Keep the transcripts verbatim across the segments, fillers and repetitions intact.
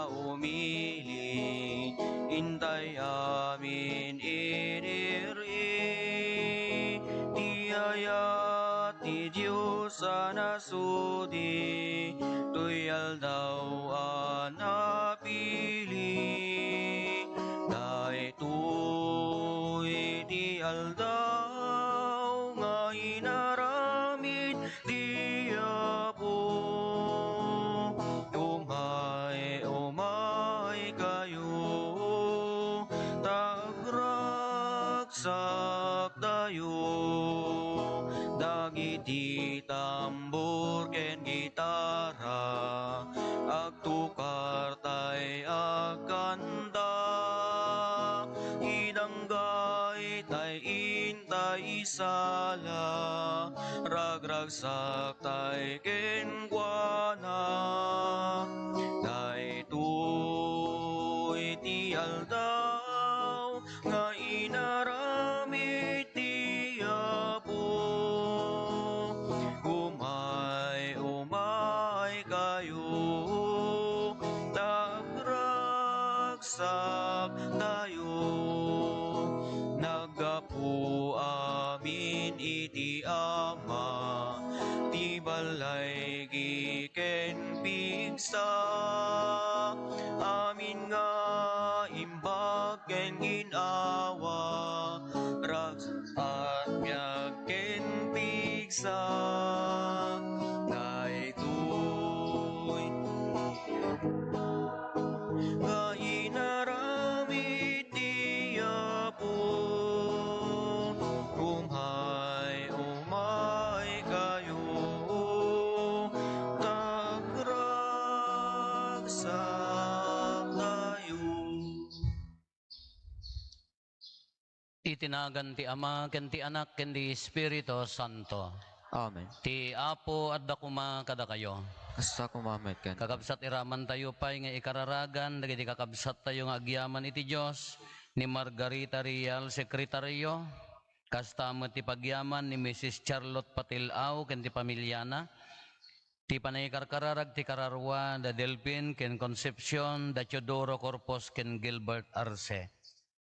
Umili, intay amin iniri ti ayat ti Dios a nasudi, toy aldaw a napili. Daytoy ti aldaw nga inaramid ti Apo. Umay, umay kayo, ta agragsak tayo. Dagiti tambor ken gitara, agtukar tay agkanta. Idanggay tay intay isala, ragragsak tay kenkuana. Daytoy ti aldaw nga inaramid ti Apo. Umay, umay kayo, ta agragsak tayo. Naggapu amin iti Ama, ti balay ken pigsa. Amin nga imbag ken ginawa, rags-, biag ken pigsa. Daytoy nga inaramid ti Apo. Umay, umay kayo, ta agragsak tayo. Iti nagan ti Ama, ken ti Anak, ken ti Espiritu Santo. Amen. Ti Apo adda koma kadakayo. Kasta koma met kenka. Kakabsat, iramantayo pay nga ikararagan dagiti kakabsattayo nga agyaman iti Dios, ni Margarita Real, sekretario, kasta met ti pagyaman ni Missus Charlotte Patilao ken ti pamilyana, ti panangikarkararag ti kararua da Delfin ken Concepcion, da Teodoro Corpus ken Gilbert Arce.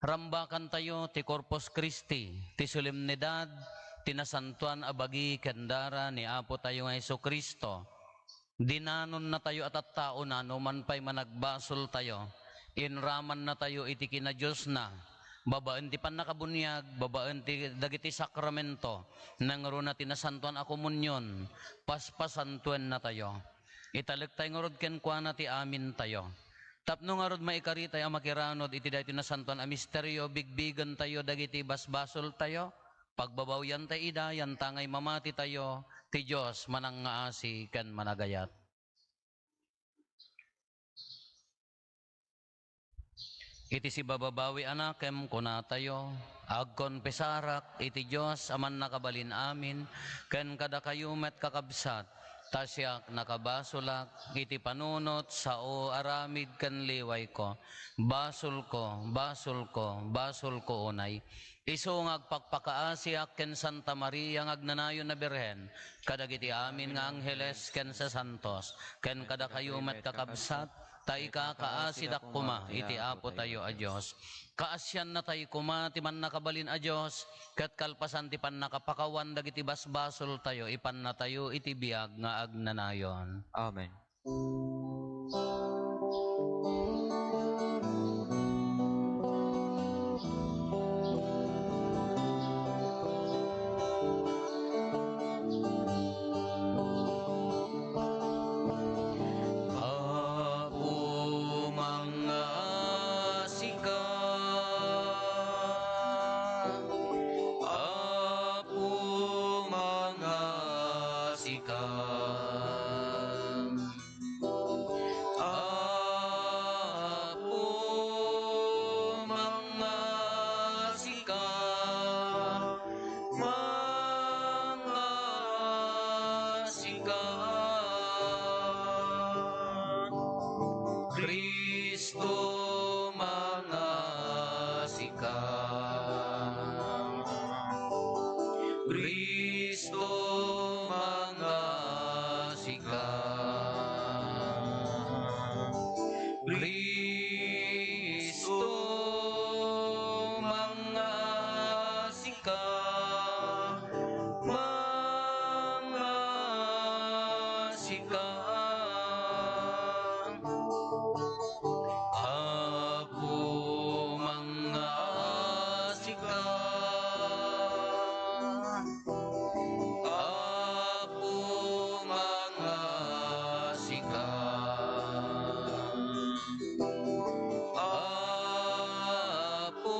Rambakantayo ti Corpus Christi, ti solemnidad ti nasantoan a bagi ken dara ni Apotayo nga Jesu-Cristo. Dinanonnatayo a tattaona no man pay managbasoltayo. Inramannatayo iti kinadiosna, babaen ti pannakabuniag, babaen ti dagiti sakramento, nangruna ti Nasantoan a Komunion, paspasantoennatayo. Italektay ngarud kenkuana ti amintayo. Tapno ngarud maikaritay a makiranud iti daytoy nasantoan a misterio, bigbigentayo dagiti basbasoltayo, pagbabawiantay ida, yantangay mamatitayo, ti Dios manangngaasi ken managayat. Iti sibababawi a nakem, kunatayo, agkonfesarak iti Dios a mannakabalin amin, ken kadakayo met, kakabsat, ta siak nakabasolak iti panunot, sao, aramid ken liwayko. Basolko, basolko, basolko unay. Isu nga agpakpakaasiak ken Santa Maria nga agnanayon a Birhen, kadagiti amin nga angheles ken sasantos, ken kadakayo met, kakabsat, ta ikakaasidak koma iti Apotayo a Dios. Kaasiannatay koma ti Mannakabalin a Dios, ket kalpasan ti pannakapakawan dagiti basbasoltayo, ipannatayo iti biag nga agnanayon. Amen. Apo, mangngaasika. Apo, mangngaasika. Apo, mangngaasika. Mangngaasika. Cristo, mangngaasika. Cristo, mangngaasika. Cristo, mangngasika, mangngasika. Apo, mangngasika. Apo, mangngasika. Apo,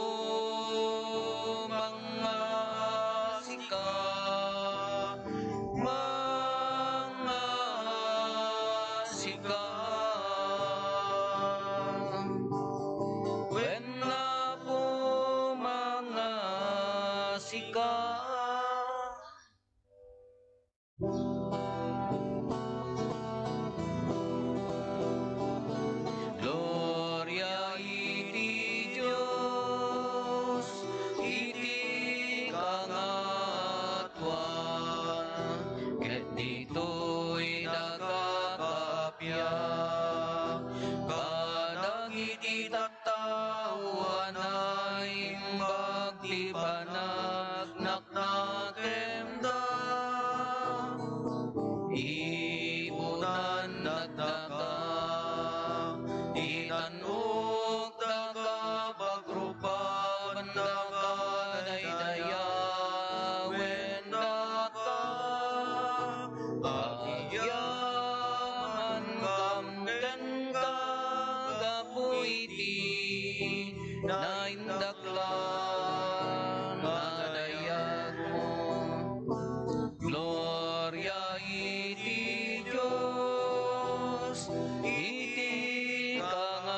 mangngasika. Mangngasika. Wen Apo, mangngasika. Gloria iti Dios iti kangatuan, ket ditoy nagkakappia kadagiti tattao a naimbag ti panagnak- nakemda. Ibutan dagdaka ti tan-ok, daka pagrupaen, daka daydayawen daka. Agyamankam kenka, gapu iti naindak lan nga dayagmo. Gloria iti Dios iti kangatuan.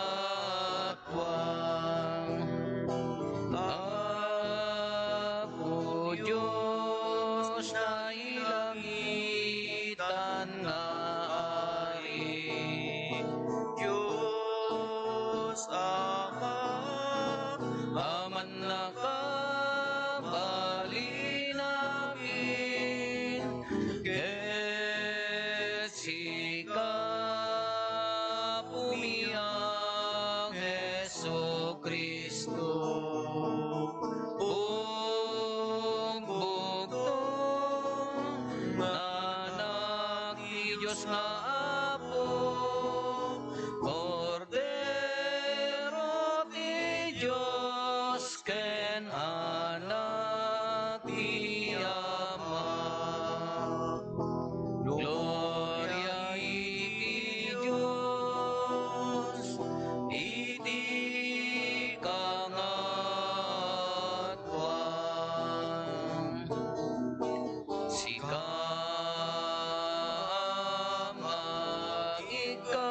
Apo Dios, nailangitan nga Ari, Dios Ama, a mannakabalin amin, ket sika, Apomi a Jesu-Cristo, ugbugto nga Anak ti Dios nga Apo, Kordero ti Dios ken Anak ti Ama. Gloria iti Dios iti kangatuan. Sika, Ama, ikkan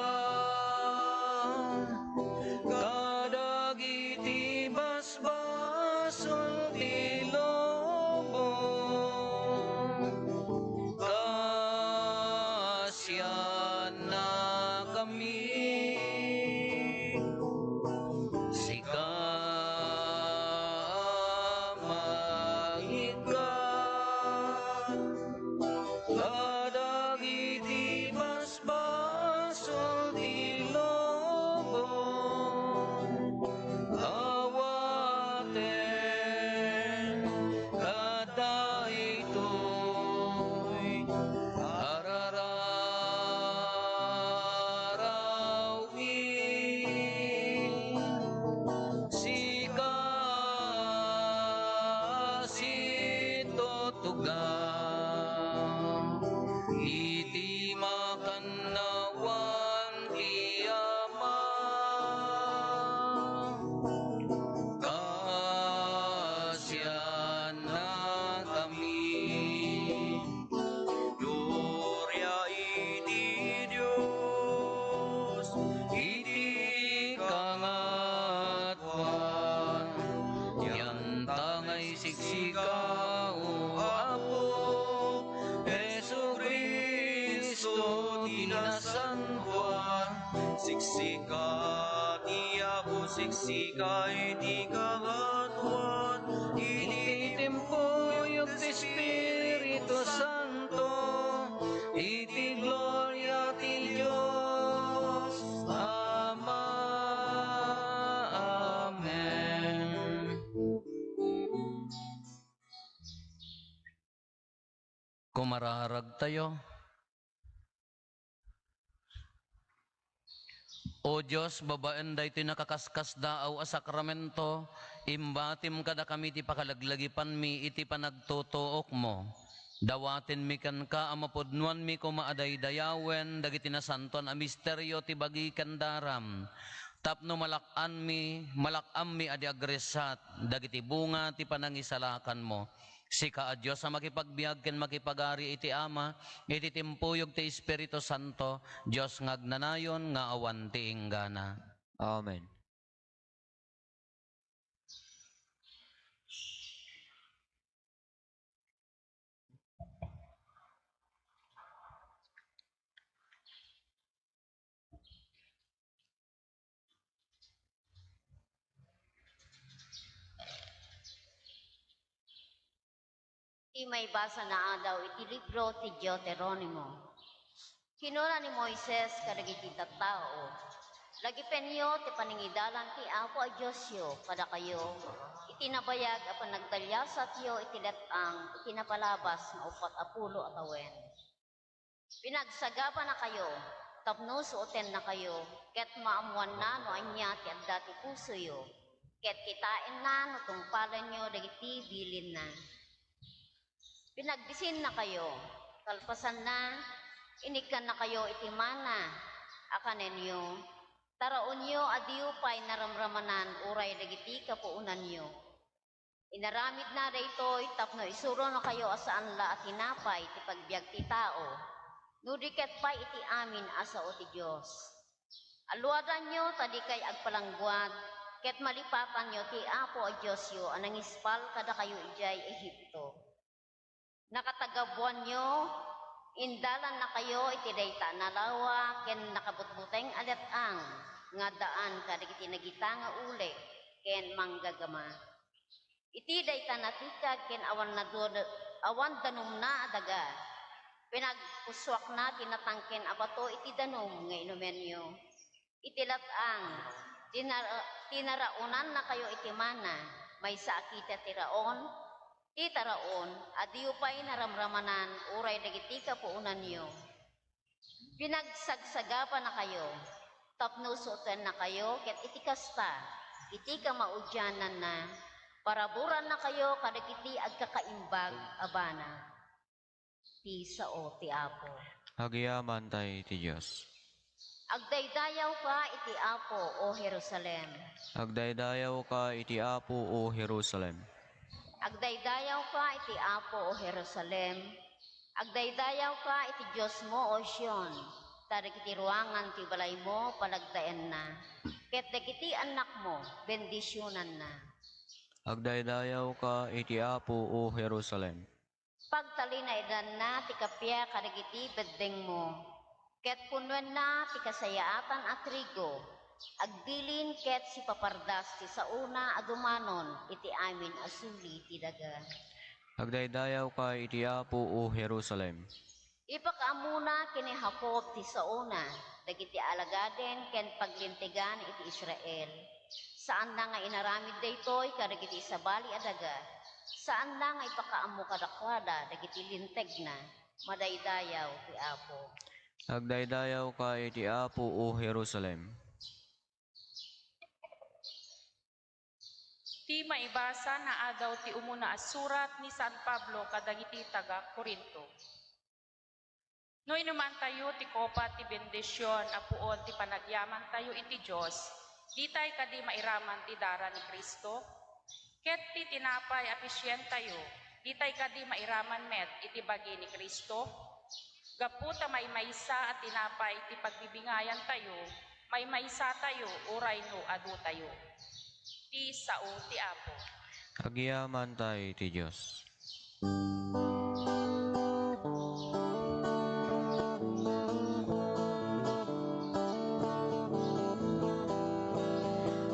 kadagiti basbasol ti lubong. Kasiannakami. Sika, Ama, ikkan kadagiti basbasol ti lubong. Awaten kadaytoy a rararawki. Sika a situtugaw iti makannawan ti Ama. Kasiannakami. Gloria iti Dios iti kangatuan. Dianta nga isiksika, O Apo Jesu-Cristo, ti nasantoan. Siksika ti Apo, siksika iti kangatuan. Iti timpuyog ti Espiritu Santo, iti gloria ti Dios, Ama Kumararagtayo. O Dios, babaen daytoy nakaskasdaaw a sakramento, imbatim kadakami ti pakalaglagipanmi iti panagtutuokmo. Dawatenmi kenka a mapudnoanmi koma a daydayawen dagiti nasantoan a misterio ti bagi ken daram, tapno malak-anmi, malak-ammi a di agresat dagiti bunga ti panangisalakanmo. Sika a Dios a makipagbiag ken makipagari iti Ama, iti timpuyog ti Espiritu Santo, Dios nga agnanayon nga awan ti inggana. Amen. Ti maibasa nga adaw iti libro ti Deuteronimo. Kinuna ni Moises kadagiti tattao, "Lagipenyo ti panangidalan ti Apo a Diosyo kadakayo iti nabayag a panagdaliasatyo iti let-ang iti napalabas nga uppat a pulo a tawen. Pinagsagabanakayo tapno suotennakayo ket maammoanna no ania ti adda ti pusoyo, ket kitaenna no tungpalenyo dagiti bilinna. Pinagbisinnakayo, kalpasanna, inikkannakayo iti mana a kanenyo, taraonyo a diyo pay naramramanan uray dagiti kapuonanyo. Inaramidna daytoy tapno isuronakayo a saan la a tinapay ti pagbiag ti tao, no di ket pay iti amin a sao ti Dios. Aluadanyo ta dikay agpalangguad, ket malipatanyo ti Apo a Diosyo a nangispal kadakayo idiay Egipto. Nakatagabuanyo, indalannakayo iti dayta a nalawa ken nakabutbuteng a let-ang nga addaan kadagiti nagita nga uli ken manggagama. Iti dayta a natikag ken awan nadu-, awan danumna a daga, pinagpusuakna ti natangken a bato iti danum nga inumenyo. Iti let-ang, tinar-, tinaraonannakayo iti mana, maysa a kita ti raon, ti taraon, a diyo pay naramramanan uray dagiti kapuonanyo. Pinagsagsaganakayo tapno suotennakayo ket iti kasta, iti kamaudiananna, paraburannakayo kadagiti agkakaimbag a banag. Ti sao ti Apo. Agyamantay ti Dios. Agdaydayawka iti Apo, O Jerusalem. Agdaydayawka iti Apo, O Jerusalem. Agdaydayawka iti Apo, O Jerusalem. Agdaydayawka iti Diosmo, O Sion, ta dagiti ruangan ti balaymo, palagdaenna, ket dagiti annakmo, bendisionanna. Agdaydayawka iti Apo, O Jerusalem. Pagtalinaedanna ti kappia kadagiti beddengmo, ket punnoenna ti kasayaatan a trigo. Agbilin ket sipapardas ti saona a dumanon iti amin a suli ti daga. Agdaydayawka iti Apo, O Jerusalem. Ipakaammona ken ni Jacob ti saona, dagiti alagaden ken paglintegan iti Israel. Saanna nga inaramid daytoy kadagiti sabali a daga. Saanna nga ipakaammo kadakuada dagiti lintegna. Madaydayaw ti Apo. Agdaydayawka iti Apo, O Jerusalem. Ti maibasa nga adaw ti umuna a surat ni San Pablo kadagiti taga-Corinto. No inumantayo ti kopa ti bendision a puon ti panagyamantayo iti Dios, ditay kadi mairaman ti dara ni Cristo? Ket ti tinapay a pisientayo, ditay kadi mairaman met iti bagi ni Cristo? Gapu ta maymaysa a tinapay ti pagbibingayantayo, maymaysatayo uray no adotayo. Ti sao ti Apo. Agyamantay ti Dios.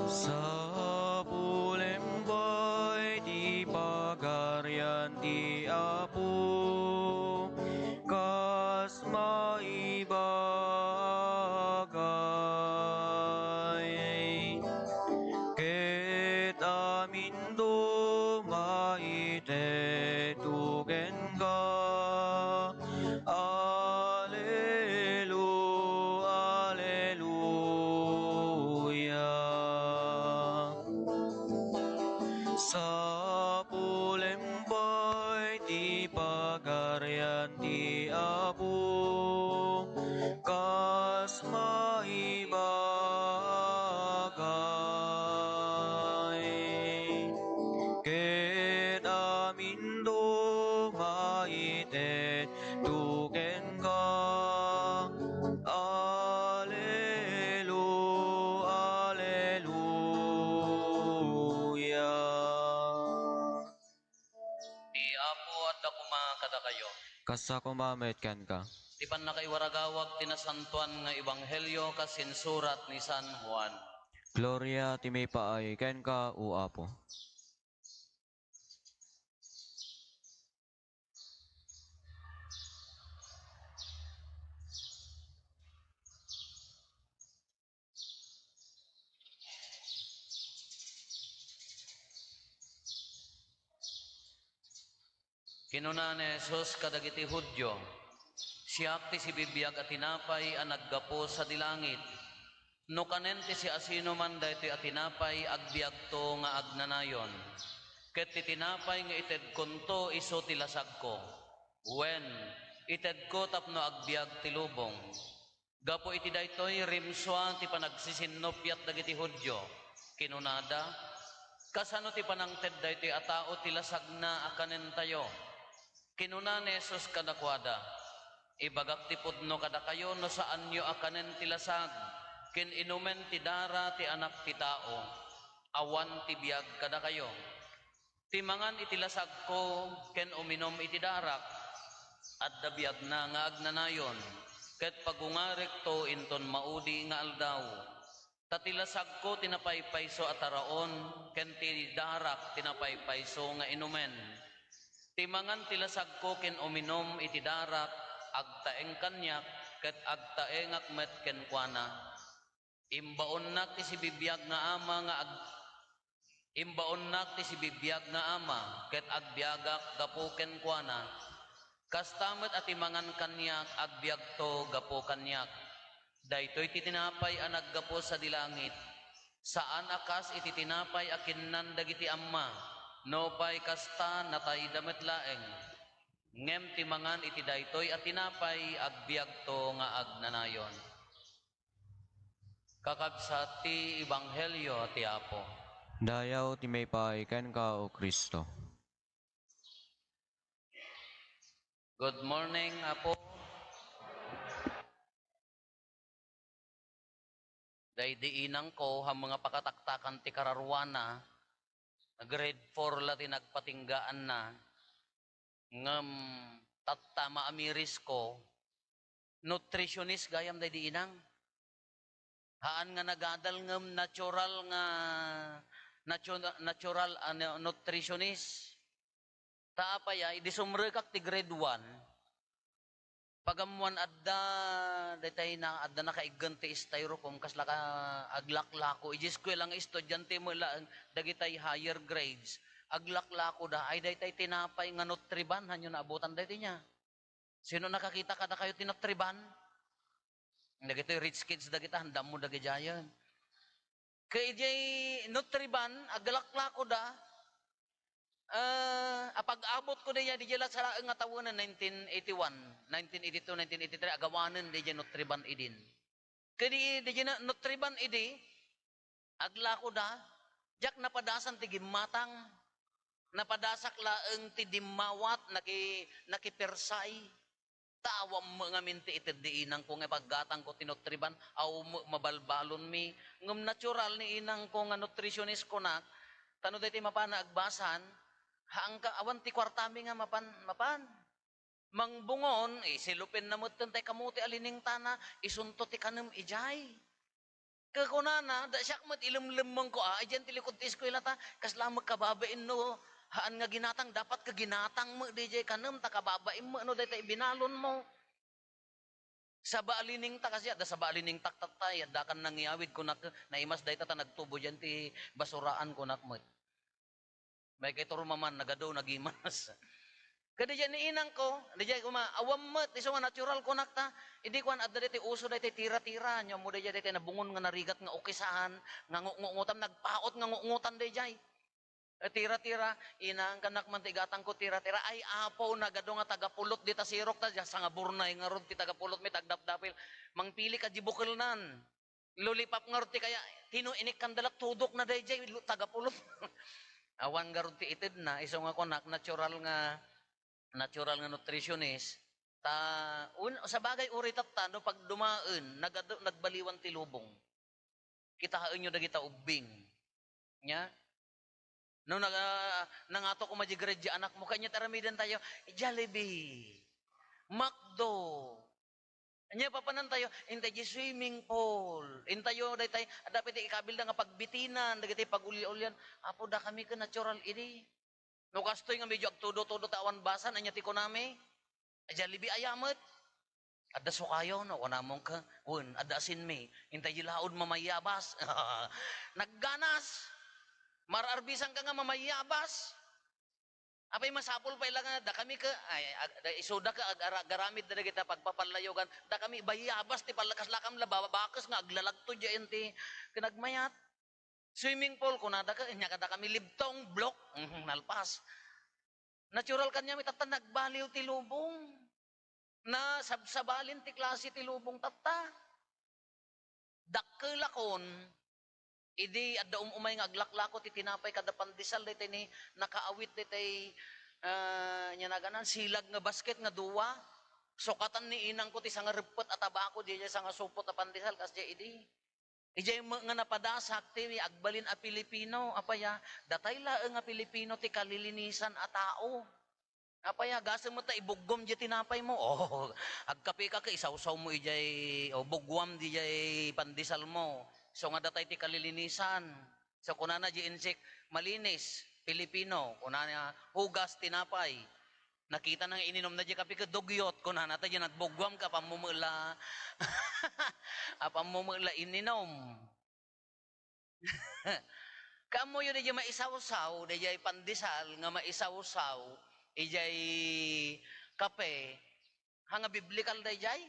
Sapulem pay ti Pagarian ti Apo, kas maibagay. Ket aminto maitedto ken ti Apo, kas maibagay, ket aminto maitedto kenka. Alelu-, Aleluya. Ti Apo adda koma kadakayo. Kasta koma met kenka. Ti pannakaiwaragawag ti nasantoan nga ebanghelio kas insurat ni San Juan. Gloria ti maipaay kenka, O Apo. Kinuna ni Jesus kadagiti Judio, "Siak ti sibibiag a tinapay a naggapu sadi langit. No kanen ti siasinoman daytoy a tinapay, agbiagto nga agnanayon. Ket ti tinapay nga itedkonto isu ti lasagko. Wen, itedko tapno agbiag ti lubong." Gapu iti daytoy, rimsua ti panagsisinnupiat dagiti Judio. Kinunada, "Kasano ti panangted daytoy a tao ti lasagna a kanentayo?" Kinuna ni Jesus kadakuada, "Ibagak ti pudno kadakayo, no saanyo a kanen ti lasag ken inumen ti dara ti Anak ti Tao, awan ti biag kadakayo. Ti mangan iti lasagko ken uminum iti darak, adda biagna nga agnanayon, ket pagungarekto inton maudi nga aldaw. Ta ti lasagko ti napaypayso a taraon, ken ti darak ti napaypayso nga inumen. Ti mangan ti lasagko ken uminum iti darak, agtaeng kaniak, ket agtaengak met kenkuana. Imbaonnak ti sibibiag nga Ama nga ag-, imbaonnak ti sibibiag nga Ama, ket agbiagak gapu kenkuana. Kasta met a ti mangan kaniak, agbiagto gapu kaniak. Daytoy ti tinapay a naggapu sadi langit. Saan a kas iti tinapay a kinnan dagiti amma, nupay kasta, natayda met laeng. Ngem ti mangan iti daytoy a tinapay, agbiagto nga agnanayon." Kakabsat, ti ebanghelio ti Apo. Dayaw ti maipaay kenka, O Cristo. Good morning, Apo. Daydi inangko, haan nga pakataktakan ti kararuana, grade four la ti nagpatinggaanna, ngem tatta, maamirisko, nutritionist gayam daydi inang. Haan nga nagadal ngem natural nga, natu-, natural a nu-, nutritionist. Ta apay a, idi sumrekak ti grade one, pagammoan adda, daytay na, adda nakaiggen ti styrofoam, kasla ka aglaklako. Idiay eskuela nga estudiante met laeng, dagitay higher grades, aglaklakoda, ay daytay tinapay nga Nutriban, hanyo naabutan daytoy nia? Sino nakakita kadakayo ti Nutriban? Dagitoy rich kids dagita, andammo dagidiayen. Ket idiay Nutriban, aglaklakoda, eh, apag-abotko diay, diay la sa laeng nga tawen, nineteen eighty-one, nineteen eighty-two, nineteen eighty-three, agawanen diay Nutriban idin. Ket di, diay na-, Nutriban idi, aglakoda, diak napadasan ti gimmatang. Napadasak laeng ti dimmawat, naki-, nakipersay. Ta awan met ngamin ti ited di inangko nga ipaggatangko ti Nutriban, awan met mabalbalonmi. Ngem natural ni inangko nga nutritionist kunak, ta no daytoy mapan a agbasan, haan ka, awan ti kuartami nga mapan, mapan. Mangbungon, isilupenna metten tay kamote a liningtana, isunto ti kanem idiay. Ket kunana, da siak met ilemlemmengko, a, idiay ti likod ti eskuela ta, kasla met kababain no, haan nga ginatang, dapat ket ginatang met diay kanem, ta kababain met no dayta ibinalonmo. Saba a liningta kasi, adda saba a liningtak tatta, addakan nangyawid kunak, naimas dayta ta nagtubo diay ti basuraan kunak met. May kay turmaman, nagadu, nagimas. Kadi diay ni inangko, diay kuma, awan met, isu nga natural kunak ta, idi kuan, adda dayta uso dayta tira-tira, nia mo diay dayta nabungon nga narigat nga ukisahan, nga ngu-, ngungutan, nagpaut nga ngungutan diay. Eh, tira-tira, inangkanak man ti gatangko, tira-tira. Ay, Apo, nagadu nga tagapulot dita sirok ta, dia sangaburnay ngarud ti tagapulot mi, tagdapdapil. Mangpili ka di bukelnan. Lollipop ngarud ti kaya, tino inikkan dalak tudok na dayjay, lu-, tagapulot. Awan ngarud ti itedna, isu nga kunak, natural nga, natural nga nutritionist. Ta, un-, sabagay, uri tatta, no, pagdumaen, nagadu-, nagbaliwan ti lubong. Kitaenyo dagita ubbing. Nya? No, naga-, nangato koma di grade di anakmo, kanya aramiden tayo, Jollibee, McDo. Nya, papanan tayo, intay di swimming pool. Intayo, daytay, adda pay ti ikabilda nga pagbitinan, dagiti paguli-ulian. Apo, dakami ken natural idi. No kastoy nga medyo agtudo-tudo ta awan basan, anya ti kunami? Jollibee aya met. Adda sukayo, no, kunamon ka, wen, adda asinmi. Intay di laod mamayyabas. Nagganas. Mar-arbisan ka nga mamayyabas. Apay masapul pay la nga, dakami ka, ay, ag-, da-, isuda ka, ag-, ara-, garamid da dagita pagpapallayogan. Dakami, bayyabas ti palla-, kaslakam la, ba-, bakes nga aglalagto diay ti kinagmayat. Swimming pool, kunada ka, inya kada kami libtong, blok, mhm, nalpas. Natural kaniami tatta, nagbaliw ti lubong. Nasabsabalin ti klase ti lubong tatta. Dakkelakon, idi adda um-umay nga aglaklako ti tinapay kada pandesal, daytay ni nakaawit daytay, ah, nya naganan, silag nga basket nga dua. Sukatan ni inangko ti sangareppet a tabako, diay sangasupot a pandesal, kas diay idi. Idiay met nga napadasak ti agbalin a Pilipino, apay a, datay laeng a Pilipino ti kalilinisan a tao. Apay a, gasem met ta ibugguam diay tinapay mo. Oh, agkape ka ket isawsaw mo idiay, o bugguam diay pandesal mo. So nga datay ti kalilinisan. So kunana diay insik, "Malinis, Pilipino." Kunana, "Hugas tinapay." Nakitana nga ininumna diay kape ket dugyot, kunana, ta diay nagbugguam ket apammom la, apammom la ininum. Kaammoyo diay maisawsaw, diay pandesal nga maisawsaw, idiay kape, ha nga biblikal daydiay?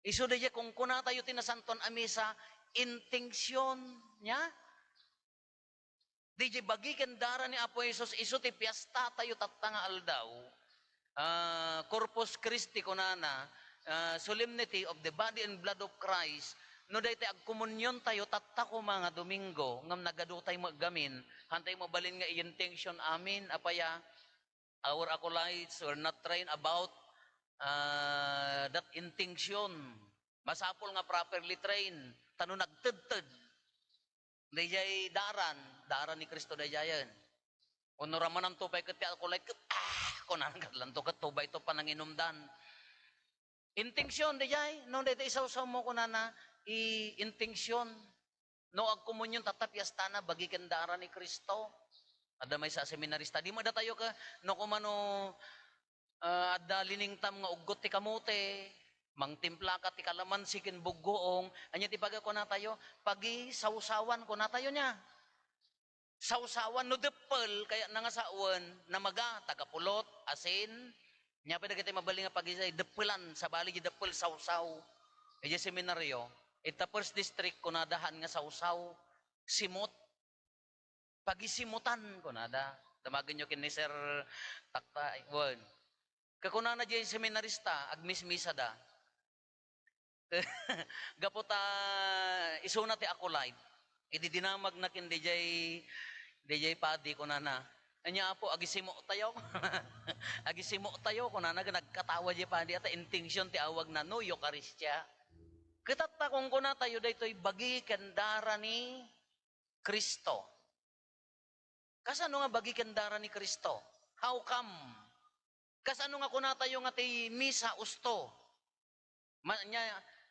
Isu daydiay kunkunatayo ti Nasantoan a Misa, intention, nya? Daydiay bagi ken dara ni Apo Jesus, isu ti piestatayo tatta nga aldaw. Ah, Corpus Christi kunana, ah, Solemnity of the Body and Blood of Christ. No daytoy agkomuniontayo, tatta koma nga Domingo, ngem nagadutay met gamin, haantay mabalin nga i-intention amin, apay a, our acolytes were not trained about, ah, that intention. Masapul nga properly trained, ta no nagtedted, daydiay daran, daran ni Cristo daydiayen. Wenno ramananto pay ket ti acolyte ket, ah, kunana, kaslanto ket tubayto pananginumdan. Intention daydiay, no daytoy isawsaw mo kunana, i-, intention. No agkomunion, tatta piestana, bagi ken dara ni Cristo. Adda maysa a seminarista. Di met datayo ka, no kumano, ah, adda liningtam nga uggot ti kamote, mangtimplaka ti kalamansi ken buggoong, ania ti pagakunatayo? Pagisawsawan kunatayo nia. Sawsawan, no deppel, kayatna nga sawen, namaga, tagapulot, asin, nia pay dagiti mabalin nga pagisay, deppelan, sabali di deppel, sawsaw. Idiay seminaryo, ita first district, kunada haan nga sawsaw, simot. Pagisimutan, kunada. Damagenyo ken ni Sir Takta, wen. Kakunana diay seminarista, agmismisada. Gapu ta isuna ti acolyte, idi dinamagna ken diay, diay padi, kunana, "Ania, Apo, agisimotayo?" "Agisimotayo," kunana, nagkatawa diay padi, ta intention ti awagna, no Eukaristia. Ket tatta, kunkunatayo daytoy bagi ken dara ni Cristo. Kasano nga bagi ken dara ni Cristo? How come? Kasano nga kunatayo nga ti misa usto? Ma-, anya,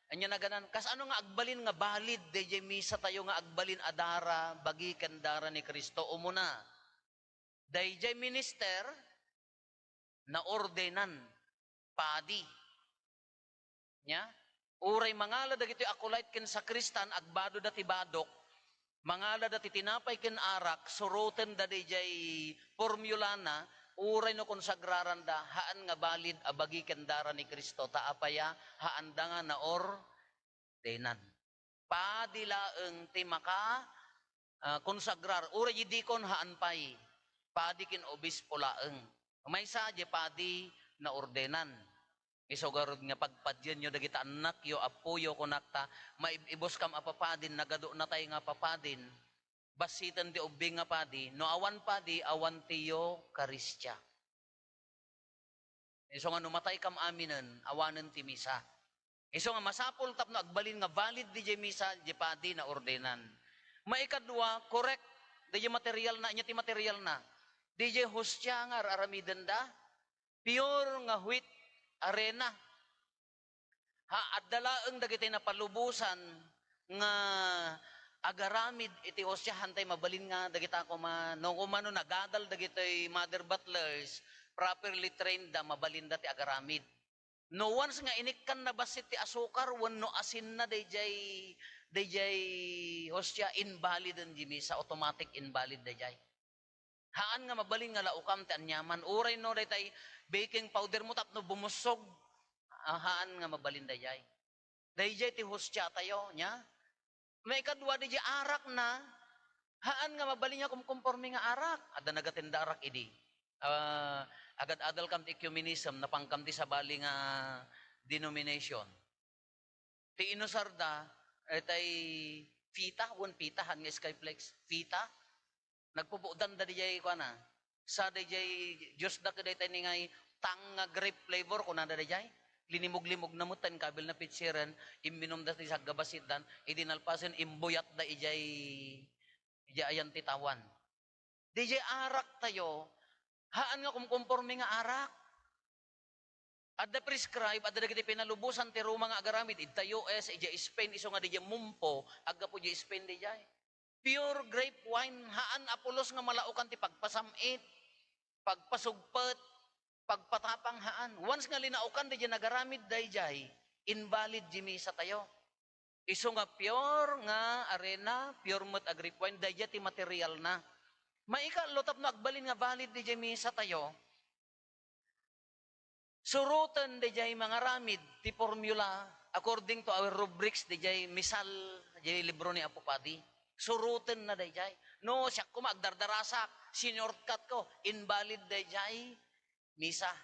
anya naganan, kasano nga agbalin nga valid dayjay misa tayo nga agbalin a dara, bagi ken dara ni Cristo? Umuna, dayjay minister, naordenan, padi. Nya, uray mangala dagitoy acolyte ken sakristan, agbadoda ti badok, mangalada ti tinapay ken arak, surotenda dayjay formulana, uray no konsagraranda, haan nga valid a bagi ken dara ni Cristo, ta apay a, haanda nga naordenan. Padi laeng ti maka-, ah, konsagrar. Uray diay dikon, haan pay. Padi ken obispo laeng. Maysa, diay padi naordenan. Isu garud nga pagpadienyo dagiti annakyo, appoyo, kunak ta, maib-ibuskam a papadin, nagadu natay nga papadin, bassiten ti ubbing nga padi, no awan padi, awan ti Eukaristia. Isu nga no mataykam aminen, awanen ti misa. Isu nga masapul tapno agbalin nga valid diay misa, diay padi naordenan. Maikadua, correct, diay materialna, ania ti materialna? Diay hostia nga ar-aramidenda, pure nga wheat, arena. Ha, adda laeng dagiti napalubosan nga agaramid iti hostia, haan tay mabalin nga dagita koma, no koma no nagadal dagitoy mother butlers, properly trained da, mabalinda ti agaramid. No once nga inikkan na bassit ti asukar wenno asinna dayjay, dayjay hostia, invalid diay misa, automatic invalid dayjay. Haan nga mabalin nga laukam ti aniaman. Uray no daytay baking powder mo tapno bumussog, ah, haan nga mabalin dayjay. Dayjay ti hostia tayo, nia? Maikadua, dayjay arak na, haan nga mabalin nga kumkonforme nga arak. Adda nagatenda arak idi. Ah, agad-adal kam ti ecumenism, napankam ti sabali nga denomination. Ti inusarda, eh, tay fita, wen fita, haan nga skyflakes, fita. Nagpupudanda dayjay, kuana, sa dayjay juice da kadaytay ni ngay tang nga grape flavor, kunada dayjay. Linimog-limog na met, ta inkabilna pitsiren, imminum da ti sagga bassit dan, idi nalpasen, imbuyat da ijay, ijay ayan ti tawan. Dayjay arak tayo, haan nga kumkonforme nga arak. Adda prescribe, adda dagiti pinalubosan ti Roma nga agaramid, ita U S, idiay Spain, isu nga diay mumpo, aggapu diay Spain diay. Pure grape wine, haan a pulos nga malaukan ti pagpasam-it, pagpasugpet, pagpatapang, haan. Once nga linaukan diay nagaramid dayjay, invalid diay misa tayo. Isu nga pure nga arena, pure met a grape wine, dayjay ti materialna. Maikatlo, tapno agbalin nga valid diay misa tayo, suroten dayjay mangaramid ti formula according to our rubrics diay misal, diay libro ni Apo Padi. Suroten na dayjay. No, siak koma agdardarasak, sinortcut ko, invalid dayjay misa.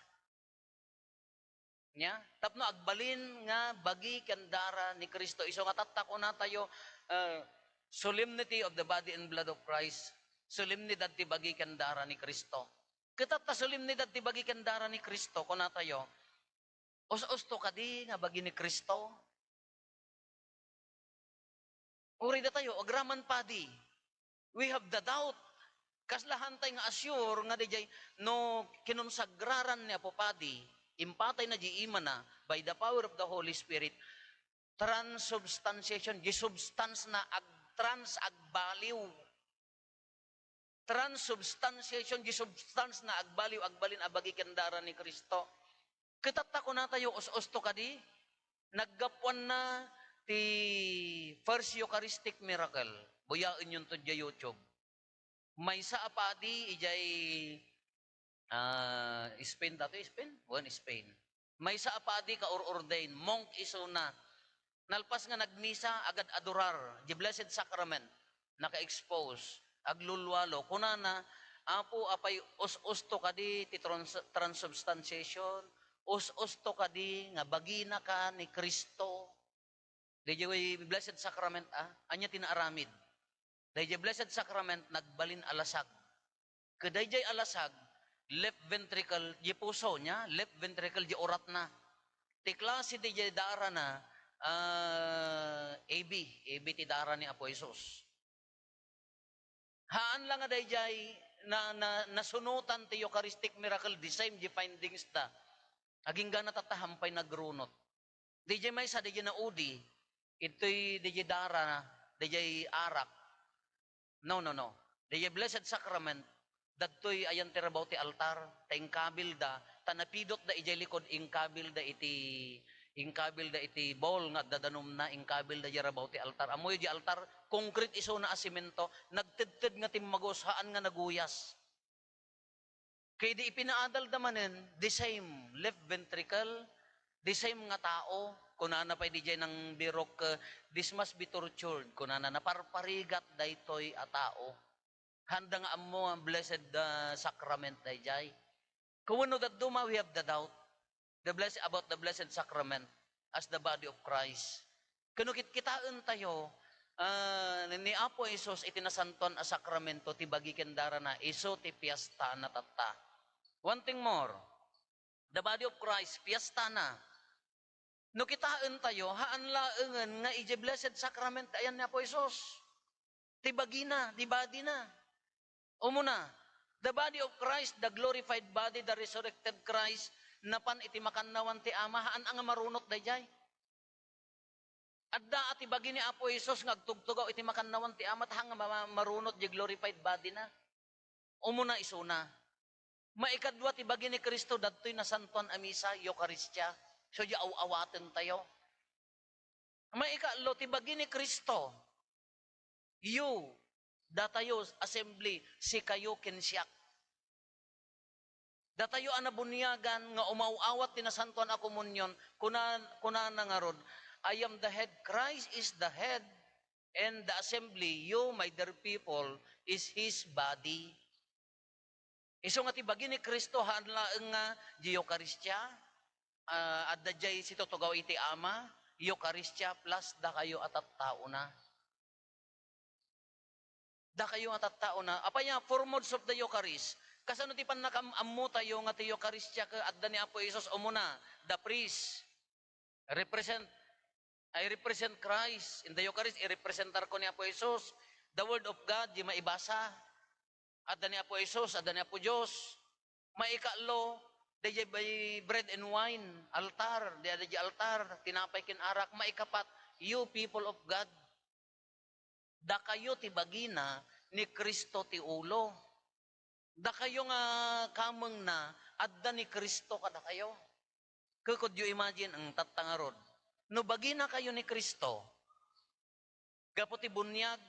Nia? Tapno agbalin nga bagi ken dara ni Cristo. Isu nga tatta kunatayo, eh, solemnity of the body and blood of Christ. Solemnidad ti bagi ken dara ni Cristo. Ket tatta solemnidad ti bagi ken dara ni Cristo, kunatayo, us-usto kadi nga bagi ni Cristo? Uray datayo, agraman padi. We have the doubt. Kasla haan tay nga assure nga dayjay no kinonsagraran ni Apo Padi, impatayna diay imana by the power of the Holy Spirit, transubstantiation, diay substance na ag-, trans agbaliw. Transubstantiation, diay substance na agbaliw, agbalin a bagi ken dara ni Cristo. Ket tatta kunatayo, us-usto kadi, naggapuanna ti first Eucharistic miracle. Buyaenyonto diay YouTube. Maysa a padi idiay, ah, Spain, datoy Spain? Wen, Spain. Maysa a padi kaur-ordain, monk isuna. Nalpas nga nagmisa, agad-adorar, diay Blessed Sacrament, naka-expose, aglulualo. Kunana, "Apo, apay us-usto kadi ti trans-, transubstantiation? Us-usto kadi nga baginaka ni Cristo?" Dayjay Blessed Sacrament, ah, ania ti naaramid? Dayjay Blessed Sacrament, nagbalin a lasag. Ket dayjay a lasag, left ventricle, diay puso nia, left ventricle, diay uratna. Ti klase dayjay darana, ah, A B, A B ti dara ni Apo Jesus. Haan la nga dayjay na, na, nasunotan ti Eucharistic miracle, the same diay findings da. Agingga na tatta, haan pay nagrunot. Dayjay maysa, dayjay naudi, itoy dayjay dara, dayjay arak. No, no, no. Dayjay Blessed Sacrament, dagtoy ayan ti rabaw ti altar, ta inkabilda, ta napidotda idiay likud, inkabilda iti, inkabilda iti bowl nga adda danumna, inkabilda diay rabaw ti altar. Ammoyo diay altar, concrete isuna a semento, nagtedted nga timmagus, haan nga naguyas. Ket idi ipinaadalda manen, the same left ventricle, the same nga tao, Kunana pay didiay nang birok, eh, "This must be tortured," kunana, "naparparigat daytoy a tao." Haanda nga ammo nga blessed, ah, sacrament daydiay. Kung wenno dadduma, we have the doubt. The blessed, about the blessed sacrament as the body of Christ. Kano kitkitaentayo, ah, ni Apo Jesus iti nasantoan a sakramento ti bagi ken darana, isu ti piestana tatta. One thing more, the body of Christ, piestana. No kitaentayo, haan laengen nga idiay blessed sacrament ti ayan ni Apo Jesus. Ti bagina, ti badina. Umuna, the body of Christ, the glorified body, the resurrected Christ, napan iti makannawan ti Ama, haan a nga marunot daydiay. Adda a ti bagi ni Apo Jesus nga agtugtugaw iti makannawan ti Ama, ta haan nga ma-, marunot diay glorified body na. Umuna isuna. Maikadua ti bagi ni Cristo, dadtoy nasantoan a misa, Eukaristia. So, diay aw-awatentayo. Maikatlo, ti bagi ni Cristo, you, datayo, assembly, sikayo ken siak. Datayo a nabuniagan nga umaw-awat ti Nasantoan a Komunion, kuna-, kunana ngarud, "I am the head, Christ is the head, and the assembly, you, my dear people, is his body." Isu nga ti bagi ni Cristo, haan laeng nga di Eukaristia, ah, adda diay situtugaw iti Ama, Eukaristia plus dakayo a tattaona. Dakayo a tattaona. Apay a four modes of the Eucharist? Kasano ti pannakaam-ammotayo nga ti Eukaristia ket adda ni Apo Jesus? Umuna, the priest. Represent, I represent Christ. In the Eucharist, irepresentarko ni Apo Jesus. The Word of God, di maibasa. Adda ni Apo Jesus, adda ni Apo Dios. Maikatlo, daydiay bread and wine, altar, di adda di altar, tinapay ken arak. Maikapat, you people of God. Dakayo ti bagina, ni Cristo ti ulo. Dakayo nga kamengna, adda ni Cristo kadakayo. Could you imagine, ang tatta ngarud? No baginakayo ni Cristo, gapu ti buniag,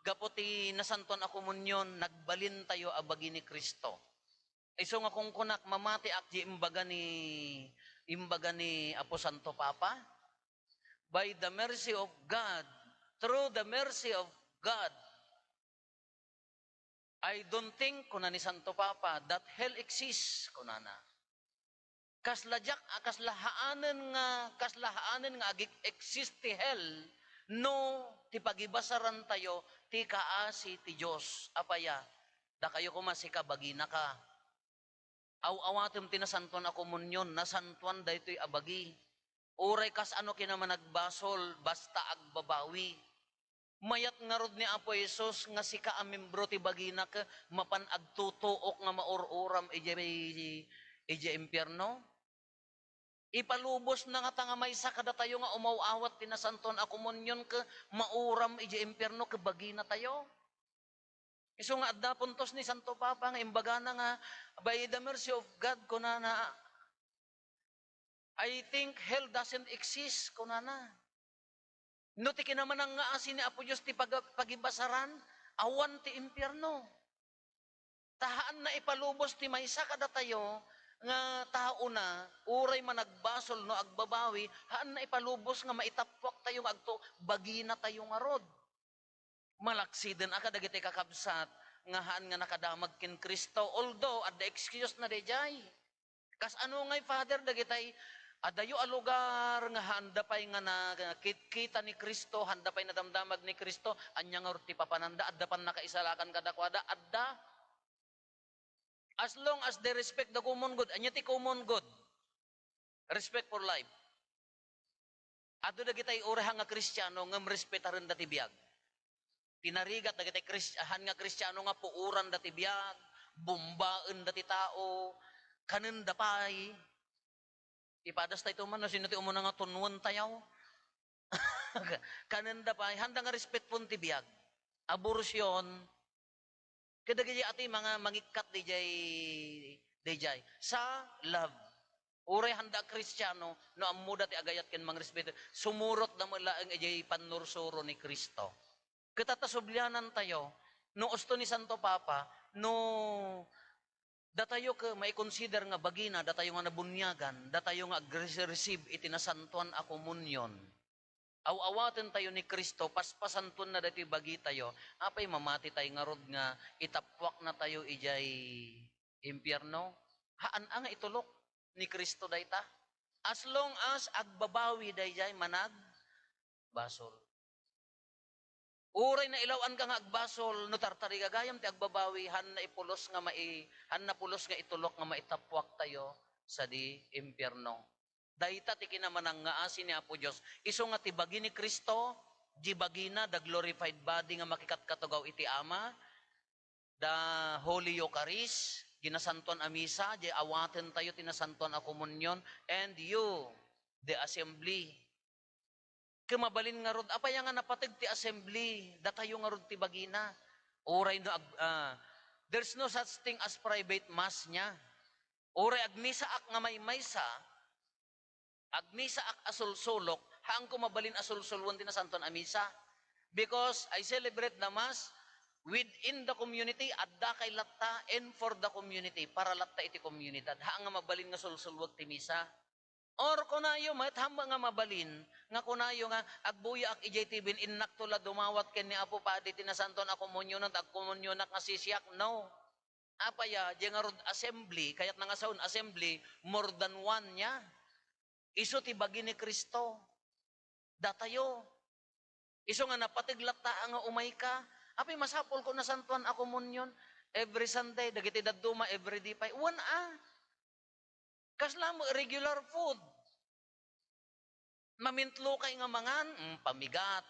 gapu ti Nasantoan a Komunion, nagbalintayo a bagi ni Cristo. Isu nga kunkunak, mamatiak di imbaga ni, imbaga ni Apo Santo Papa, "By the mercy of God, through the mercy of God, I don't think," kuna ni Santo Papa, "that hell exists," kunana. Kasla diak, a, kasla haanen nga, kasla haanen nga agi-exist ti hell no ti pagibasarantayo ti kaasi ti Dios. Apay a, dakayo koma, sika, baginaka. Aw-awatem ti Nasantoan a Komunion, nasantoan daytoy a bagi. Uray kasano kinamanagbasol, basta agbabawi. Mayat ngarud ni Apo Jesus nga sika a membro ti bagina ket mapan agtutuok nga maur-uram idiay, idiay impierno? Ipalubosna ngata nga maysa kadatayo nga umaw-awat ti Nasantoan a Komunion ket mauram idiay impierno ket baginatayo? Isu nga adda puntos ni Santo Papa nga imbagana nga, "By the mercy of God," kunana, "I think hell doesn't exist," kunana. No ti kinamanangngaasi ni Apo Dios ti paga-, pagibasaran, awan ti impierno. Ta haanna ipalubos ti maysa kadatayo nga taona, uray managbasol no agbabawi, haanna ipalubos nga maitappuaktayo nga agto-, baginatayo ngarud. Malaksiden a kadagiti kakabsat nga haan nga nakadamag ken Cristo, although adda excuse na daydiay. Kasano ngay, Father, dagitay adayo a lugar nga haanda pay nga nakitkita ni Cristo, haanda pay nadamdamag ni Cristo, ania ngarud ti papananda? Adda pannakaisalakan kadakuada? Adda. As long as they respect the common good. Ania ti common good? Respect for life. Adu dagitay uray haan nga Kristiano ngem respetarenda ti biag. Tinarigat dagitay Kris-, haan nga Kristiano nga puoranda ti biag, bombaenda ti tao, kanenda pay. Ipadas tayo man no sino ti umuna nga tunwentayo. Kanenda pay, haanda nga respetpon ti biag. Abortion, kadagiti ati mga mangikkat daydiay, daydiay. Sa love. Uray haanda a Kristiano, no ammoda ti agayat ken mangrespeto, sumurotda met laeng idiay pannursuro ni Cristo. Ket ta sublianantayo, no usto ni Santo Papa, no Datayo ket maikonsider nga bagina, datayo nga nabuniagan, datayo nga agre-, receive iti nasantoan a komunion. Aw-awaten tayo ni Cristo, paspasantuanna daytoy bagitayo. Apay mamati tayo ngarud nga itappuakna tayo idiay impierno? Haan a nga itulok ni Cristo dayta. As long as agbabawi daydiay managbasol. Uray nailaw-anka nga agbasol, no tartarigagayam ti agbabawi, haanna ipulos nga mai-, haanna pulos nga itulok nga maitappuak tayo sadi impierno. Dayta ti kinamanangngaasi ni Apo Dios. Isu nga ti bagi ni Cristo, di bagina, the glorified body nga makikatkatugaw iti Ama, the Holy Eucharist, di nasantuan a misa, di awaten tayo ti nasantuan a komunion, and you, the assembly. Ket mabalin ngarud, apay nga napateg ti assembly, datayo ngarud ti bagina. Uray no ag-, ah, there's no such thing as private mass niya. Uray agmisaak nga maymaysa, agmisaak a sulsulok, haanko mabalin a sulsuloen ti nasantuan a misa. Because I celebrate the mass within the community, adda kay latta, and for the community, para latta iti komunidad. Haan nga mabalin nga sulsuloek ti misa. Or kunayo met, haanmo nga mabalin, nga kunayo nga, "Agbuyaak idiay T V-n, innakto la dumawat ken ni Apo Padi ti nasantuan a komunionan, ta agkomunionak nga sisiak." No. Apaya, di ngarud assembly, kayatna nga saon assembly, more than one niya. Isu ti bagi ni Cristo. Datayo. Isu nga napateg latta nga umayka. Apay masapulko nasantuan a komunion every Sunday, dagiti dadduma every day pay. Wen a. Kasla met regular food. Mamintlokay nga mangan, mm, pamigat,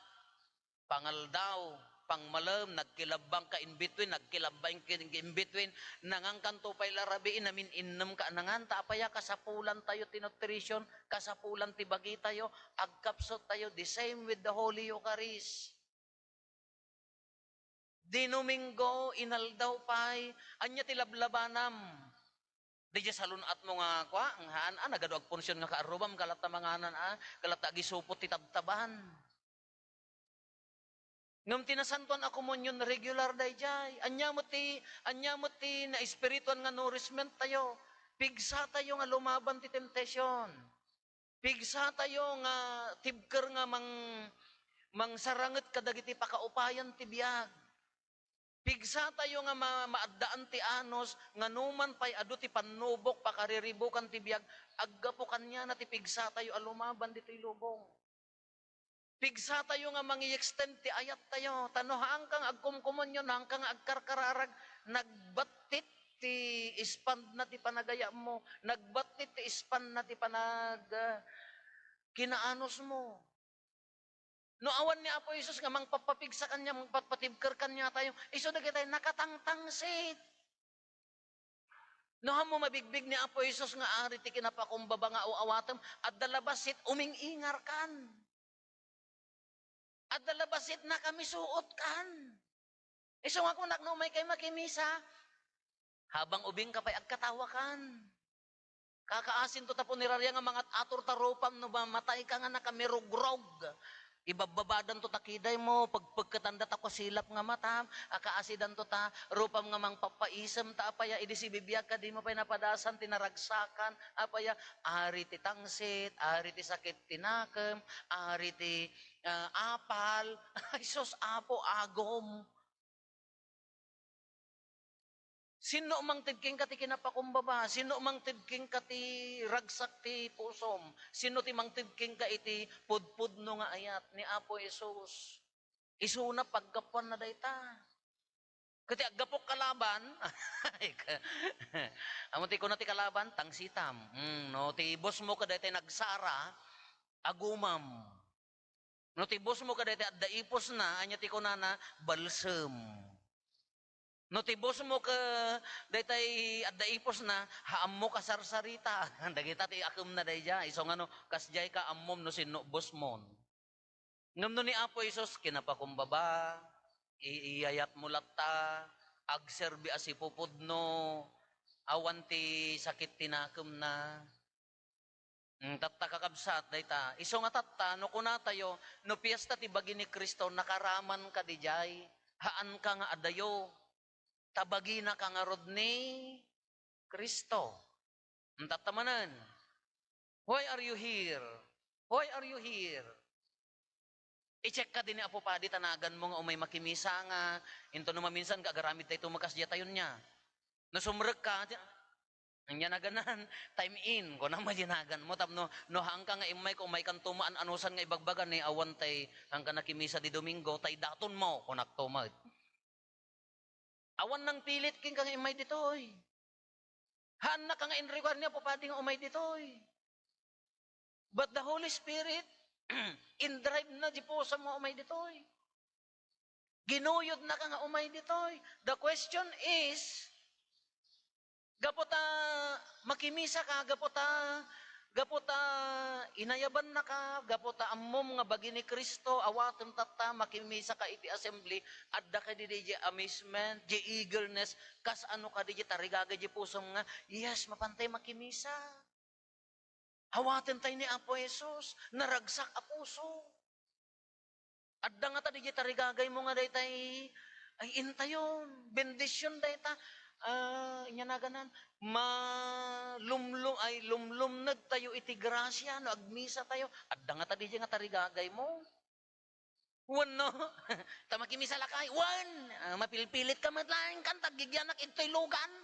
pangaldaw, pangmalem, nagkilabbangka in between, nagkilabbangka in between, nangankanto pay la rabii, namin-innemka a nangan, ta apaya kasapulan tayo ti nutrition, kasapulan ti bagitayo, agkapsut tayo, the same with the Holy Eucharist. Di Domingo, inaldaw pay, ania ti lablabanam? Diay salun-atmo nga kua, nga haan, ah, nagadu agpunsion nga kaarrubam, kalatta manganan, ah, kalatta agisupot ti tabtaban. Ngem ti nasantuan a komunion, regular daydiay. Ania met ti, ania met ti naespirituan nga nourishment tayo? Pigsa tayo nga lumaban ti temptation. Pigsa tayo nga tibker nga mang-, mangsaranget kadagiti pakaupayan ti biag. Pigsa tayo nga ma-, maaddaan ti anus nga numan pay adu ti pannubok, pakariribukan ti biag, aggapu kaniana ti pigsa tayo a lumaban ditoy lubong. Pigsa tayo nga mangi-extend ti ayat tayo. Ta no haanka nga agkumkomunion, haanka nga agkarkararag, nagbattit ti span na ti panagayatmo, nagbattit ti span na ti panag-, ah, kinaanusmo. No awan ni Apo Jesus nga mangpapapigsa kaniam, mangpapatibker kaniatayo, isu dagitay nakatangtangsit. No haanmo mabigbig ni Apo Jesus nga Ari ti kinapakumbaba nga aw-awatem, adda la bassit uming-ingarkan. Adda la bassit nakamisuotkan. Isu nga kunak no umaykay makimisa, habang ubingka pay agkatawakan. Kakaasinto ta puneraria nga mangat-ator ta rupam no mamatayka nga nakamirugrog. Ibabbabadanto ta kidaymo, pagpagketanda ta kusilap nga matam, akaasidanto ta rupam nga mangpapaisem ta apaya idi sibibiagka dimo pay napadasan ti naragsakan, apaya ari ti tangsit, ari ti sakit ti nakem, ari ti, ah, apal. Ay sus, Apo, agom. Sinno mangted kenka ti kinapakumbaba? Sinno mangted kenka ti ragsak ti pusom? Sinno ti mangted kenka iti pudpudno nga ayat ni Apo Jesus? Isuna paggapuanna dayta. Ket ti aggapok kalaban, ammo ti kuna ti kalaban, tangsitam. Mm, no, ti boss mo kadaytoy nagsara, agumam. No ti boss mo kadaytoy adda ipusna, ania ti kunana? Balsem. No ti boss mo kadaytoy adda ipusna, haammo kasarsarita. Dagita ti akemna daydiay. Isu nga no, kasdiay ka ammom no sinno boss mo. Ngem no ni Apo Jesus, kinapakumbaba, i-, iyayatmo latta, agserbi a sipupudno, awan ti sakit ti nakemna. Mm, tatta, kakabsat, dayta. Isu nga tatta, no kunatayo, no piesta ti bagi ni Cristo, nakaraman ka didiay, haanka nga adayo. Ta bagina ka ngarud ni Cristo. Intatta manen. Why are you here? Why are you here? I-check kadi ni Apo Padi ta naganmo nga umay makimisa nga into no maminsan nga agaramid daytoy makas diay tayon niya. No sumrekka, ti-, ania naganan, time in, kuna met diay naganmo tapno, no haanka nga immay, umaykanto maan-anusan nga ibagbaga ni awan tay haanka nakimisa di Domingo, tay datonmo, kunakto met. Awan nangpilit kenka nga immay ditoy. Haannaka nga in-require ni Apo Padi nga umay ditoy. But the Holy Spirit, in-drive na di pusam nga umay ditoy. Ginuyodnaka nga umay ditoy. The question is, gapu ta makimisa ka, gapu ta, gapu ta inayabannaka, gapu ta ammom nga bagi ni Cristo, awatem tatta, makimisa ka iti assembly, adda kadi diay amazement, diay eagerness, kasano kadi diay tarigagay diay pusom nga, "Yes, mapantay makimisa." Awaten tay ni Apo Jesus, naragsak a puso. Adda ngata diay tarigagaymo nga daytay, ay, intayon, bendision dayta. Ah, ania naganan, malumlum-, ay, lumlumnegtayo iti grasia no agmisatayo. Adda ngata diay nga tarigagaymo. Wenno, ta makimisa lakay, wen, ah, mapilpilitka met laeng kan, ta aggigyanak idtoy lugan.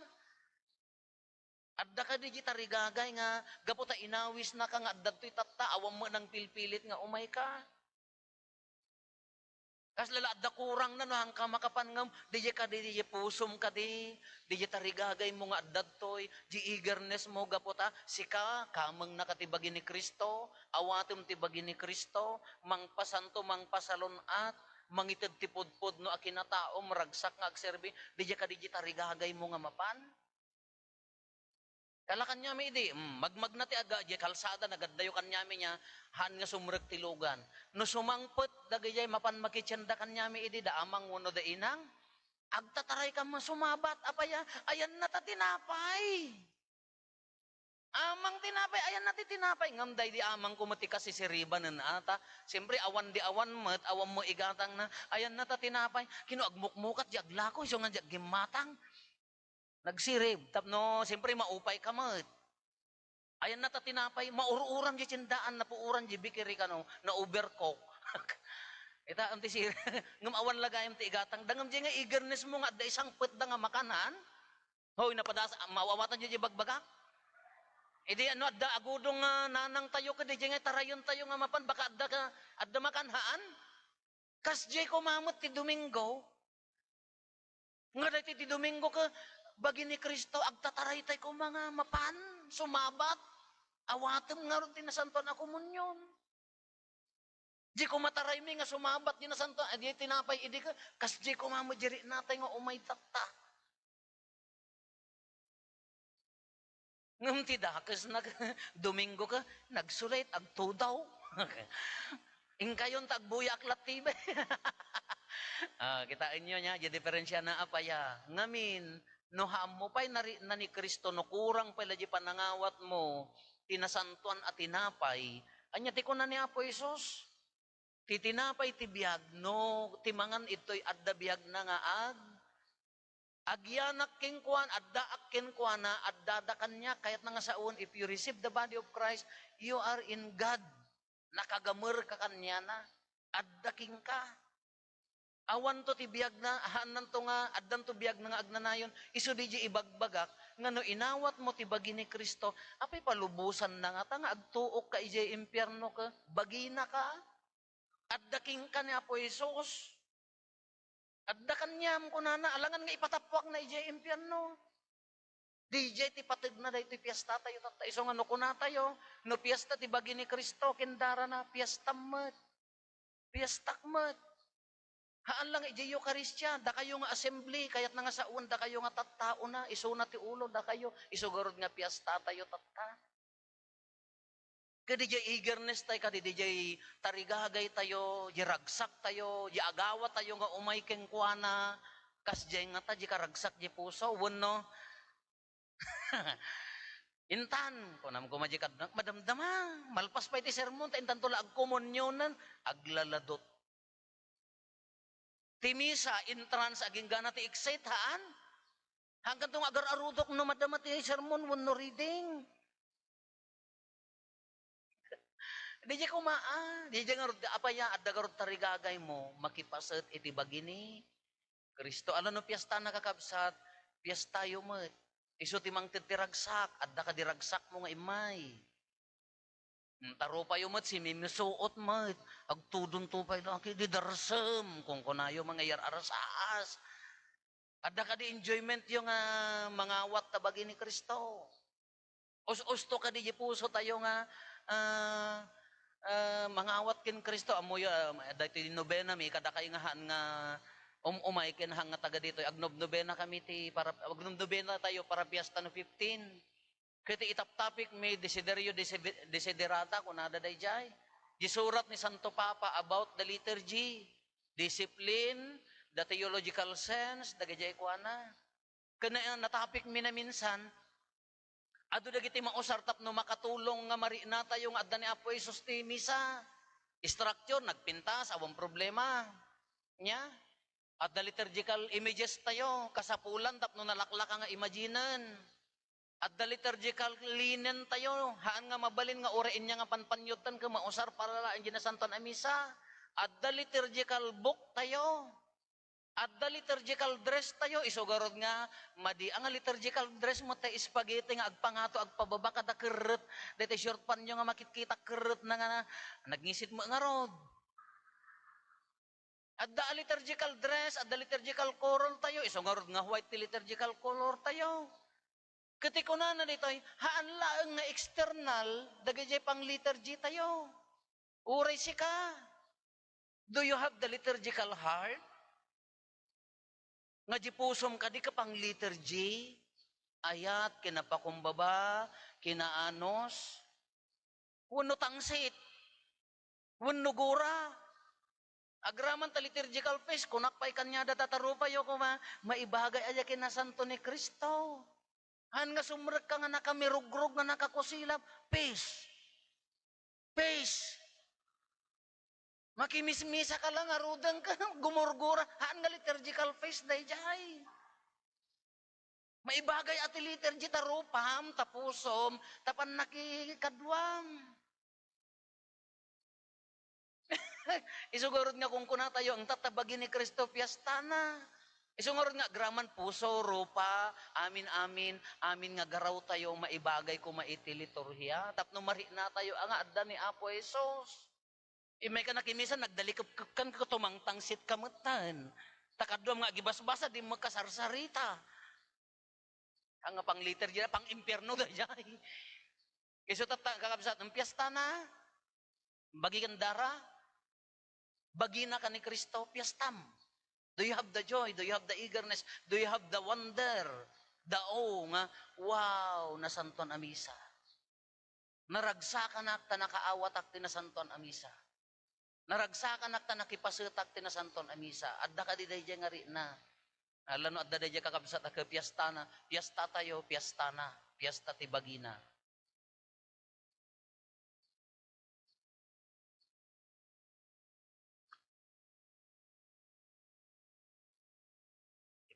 Adda kadi diay tarigagay nga gapu ta inawisnaka nga adda ditoy tatta, awan met nangpilpilit nga umayka. Kasla la adda kurangna no haanka makapan ngem, diay kadi, diay pusom kadi, diay tarigagaymo nga adda ditoy, diay eagernessmo gapu ta sika, kamengna ka ti bagi ni Cristo, awatem ti bagi ni Cristo, mangpasanto, mangpasalun-at, mangited ti pudpudno a kinataom, ragsak nga agserbi, diay kadi diay tarigagaymo nga mapan. Kala kaniami idi, mm, magmagna ti aga, diay kalsada, nagaddayo kaniami nia, haan nga sumrek ti lugan. No sumangpet dagijay mapan makitienda kaniami idi, da amang wenno da inang, agtataray kama sumabat, apay a, ayanna ta tinapay. Amang tinapay, ayanna ti tinapay. Ngem daydi amangko met ti kasisiribanen ata. Siyempre, awan di awan met, awan mo igatangna. Ayanna ta tinapay. Kino agmukmukat, di aglako, isu nga di aggimmatang. Nagsirib, tapno, siyempre, maupay ka met. Ayanna ta tinapay, maur-uran di tiendaan, napuuran di bakery kano, na-overcook. Ita, am ti sir-, ngem awan la gayam ti igatang. Dangem di nga eagerness mo nga adda isangpet da nga makan, haan? Hoy, napadas-, maawatan di, di bagbagak? Idi, ano, adda agudong nga nanang tayo, kadi di nga tarayon tayo nga mapan, baka adda ka, adda makan, haan? Kasdiay koma met ti Domingo. Nga daytoy ti Domingo ket bagi ni Cristo, agtataray tay koma nga mapan, sumabat. Awatem ngarud ti Nasantoan a Komunion. Di koma taraymi nga sumabat di Nasantoan, a di tinapay idi ket, kasdiay koma met di rinatay nga umay tatta. Ngem ti dakes nag-, Domingo ka, nagsulit, agtudaw. Inkayon ta agbuya ak lattibe. Ah, kitaenyo nia, diay diferensiana, apay a. Ngamin, no haammo pay nari-, na ni Cristo, no kurang pay la diay panangawatmo, ti nasantoan a tinapay, ania ti kuna ni Apo Jesus? Ti tinapay ti biag, no ti mangan idtoy adda biagna nga ag-, agyanak kenkuan-, addaak kenkuana, addada kaniak. Kayatna nga saoen, if you receive the body of Christ, you are in God. Nakagamer ka kaniana. Adda kenka. Awanto ti biagna, haannanto nga, addanto biagna nga agnanayon, isu diay ibagbagak, nga no inawatmo ti bagi ni Cristo, apay palubosanna ngata nga agtuok ka idiay impierno ka, bagina ka? Adda kenka ni Apo Jesus. Adda kaniam, kunana, alangan nga ipatappuakna idiay impierno. Diay ti pategna daytoy piestatayo tatta. Isu nga no kunatayo, no piesta ti bagi ni Cristo, ken darana, piestam met. Piestak met. Haan lang idiay Eukaristia, dakayo nga assembly, kayatna nga saoen, dakayo nga tattaona, isuna ti ulo, dakayo, isu garud nga piestatayo tatta. Kadi diay eagerness tayo, kadi diay tarigagay tayo, diay ragsak tayo, diay agawa tayo nga umay kenkuana, kasdiay ngata diay karagsak diay puso, wenno? Intan, kunam koma diay kadnak, madamdama, malpas pay ti sermon, ta intanto la agkomunionan, aglaladot. Ti misa, entrance, aginggana ti excite, haan? Hangkan to nga agar-arudok no madama ti sermon wenno reading. Diay koma, ah, diay ngarud, apay a, adda ngarud tarigagaymo, makipaset iti bagi ni Cristo. Ala no piestana, kakabsat, piestayo met. Isu ti mangted ti ragsak, adda kadi ragsakmo nga immay. Hmm, ta rupayo met, simimisuot met, agtudonto pay daki, di darsem, kunkunayo, mangayar-arasaas. Adda kadi enjoymentyo nga mangawat ta bagi ni Cristo? Us-usto kadi di pusotayo nga, ah, ah, mangawat ken Cristo? Ammoyo, ah, daytoy nobena mi, kadakay nga haan nga um-umay ken haan nga taga ditoy, agnobnobena kami ti para, agnobnobena tayo para Fiesta no fifteen. Ket itaptapik mi, desiderio desibe-, desiderata, kunada daydiay. Di surat ni Santo Papa about the liturgy, discipline, the theological sense, dagijay kuana. Ken na-, natapik mi na minsan, adu dagiti mausar tapno makatulong nga mariknatayo nga adda ni Apo Jesus ti misa. Structure, nagpintas, awan problema. Nya, adda liturgical images tayo, kasapulan tapno nalaklaka nga imaginen. Adda liturgical linen tayo, haan nga mabalin nga uray ania nga panpanyudtan ket mausar para laeng diay nasantoan a misa. Adda liturgical book tayo. Adda liturgical dress tayo, isu garud nga madi a nga liturgical dress mo, tay spaghetti nga agpangato, agpababa kada kerret, daytoy short pantyo nga makitkita kerretna nga nagngisit met ngarud. Adda a liturgical dress, adda liturgical color tayo, isu ngarud nga white ti liturgical color tayo. Ket ti kunana ditoy, haan laeng nga external dagijay pang-liturgy tayo. Uray sika, do you have the liturgical heart? Nga di pusom kadi ket pang-liturgy, ayat, kinapakumbaba, kinaanus, wenno tangsit, wenno gura. Agraman ta liturgical feast, kunak pay kaniada, ta rupayo koma, maibagay aya ken nasanto ni Cristo. Haan nga sumrekka nga nakamirugrog, nga nakakusilap, feast. Feast. Makimismisa ka lang, arudeng ka, gumurgura. Haan nga liturgical feast daydiay. Maibagay a ti liturgy ta rupam, ta pusom, ta pannakikaduam. Isu garud nga kunkunatayo, ang tatabagi ni Cristo, piestana. Isu ngarud nga agraman puso, rupa, amin-amin, amin nga garawtayo, maibagay koma iti liturhia, tapno mariknatayo a nga adda ni Apo Jesus. Immay ka nakimisa, nagdalikepkep ka, tumangtangsit ka metten. Ta kaduam nga agibasbasa, dimmo kasarsarita. Ang pang-liturgy na, pang-impierno daydiay. Isu tatta, kakabsat, ang piestana, bagi ken dara, bagina ken ni Cristo, piestam. Do you have the joy? Do you have the eagerness? Do you have the wonder? The awe nga, wow, nasantoan a misa. Naragsakanak ta nakaawatak ti nasantoan a misa. Naragsakanak ta nakipasetak ti nasantoan a misa. Adda kadi daydiay nga rikna? Ala no adda daydiay, kakabsat, a ket piestana, piestatayo, piestana, piesta ti bagina.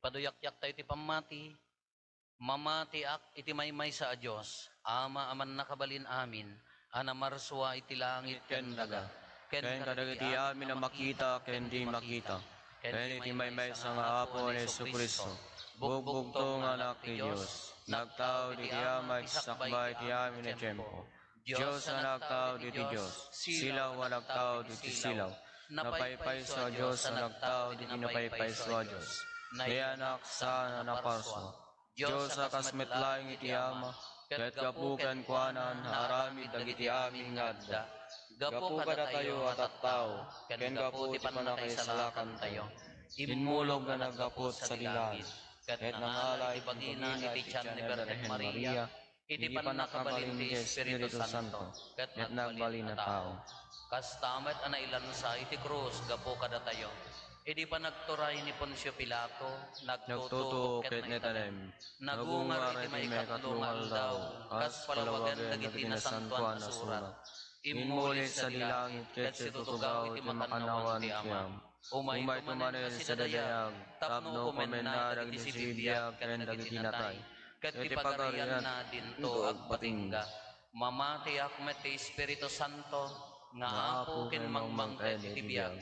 Ipaduyakyak tayo ti pammati. Mamatiak iti maymaysa a Dios, Ama a mannakabalin-amin, a namarsua iti langit ken daga, ken kadagiti amin a makita ken di makita, ken iti maymaysa nga Apo ni Jesu-Cristo, bugbugtong nga Anak ti Dios, nagtao diti Ama iti sakbay ti amin a tiempo. Dios a nagtao diti Dios, silaw a nagtao diti silaw, napaypayso a Dios a nagtao diti napaypayso a Dios, nayanak saan a naparsua. Dios a kas met laeng iti Ama, ket gapu kenkuana naaramid dagiti amin nga adda. Gapu kadatayo a tattao, ken gapu ti pannakaisalakantayo, immulog nga naggapu sadi langit, ket nangala iti bagina iti tian ni Birhen Maria, iti pannakabalin ti Espiritu Santo, ket nagbalin a tao. Kasta met a nailansa iti krus gapu kadatayo. Idi panagturay ni Poncio Pilato, nagtutuok ket naitanem. Nagungar iti maikatlo nga aldaw, kas palawagen dagiti nasantoan a surat. Immuli sadi langit ket situtugaw iti makannawan ti Ama. Umayto manen a sidadayag, tapno kumenna dagiti sibibiag ken dagiti natay, ket ti pagarianna dinto agpatingga. Mamatiak met ti Espiritu Santo, nga Apo ken mangmangted iti biag.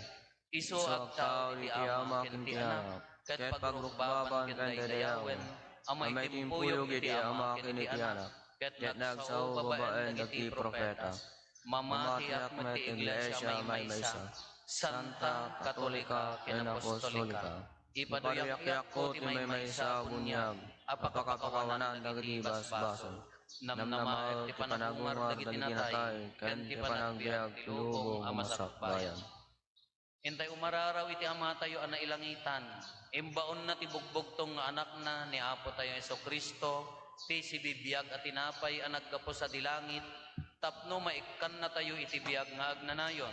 Isu agtaud iti Ama ken ti Anak, ket pagrukbaban ken daydayawen a maitimpuyo iti Ama ken iti Anak, ket nagsao babaen dagiti profeta. Mamatiak met ti Iglesia a maymaysa, santa, katolika, ken apostolika. Ipaduyakyakko ti maymaysa a buniag a pakapakawanan dagiti basbasol. Namnamaek ti panagungar dagiti natay ken ti panagbiag ti lubong a masakbayan. Intay umararaw iti Amatayo a nailangitan. Imbaonna ti bugbugtong nga Anakna, ni Apotayo Jesu-Cristo, ti sibibiag a tinapay a naggapu sadi langit, tapno maikkannatayo iti biag nga agnanayon.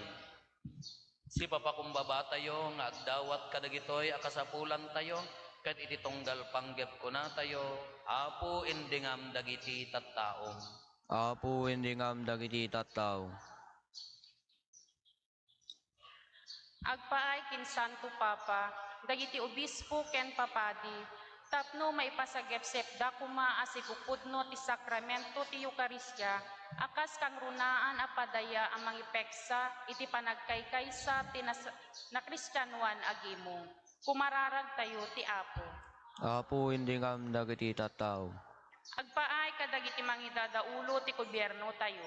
Sipapakumbabatayo nga agdawat kadagitoy a kasapulantayo, ket iti tunggal panggep kunatayo, Apo, indingam dagiti tattaom. Apo, indingam dagiti tattao. Agpaay ken Santo Papa, dagiti obispo ken papadi, tapno maipasagepsepda koma a sipupudno ti sakramento ti Eukaristia a kas kangrunaan a padaya a mangipeksa iti panagkaykaysa ti nas-, nakristianoan a gimong. Kumararagtayo ti Apo. Apo, indingam dagiti tattao. Agpaay kadagiti mangidadaulo ti gobiernotayo,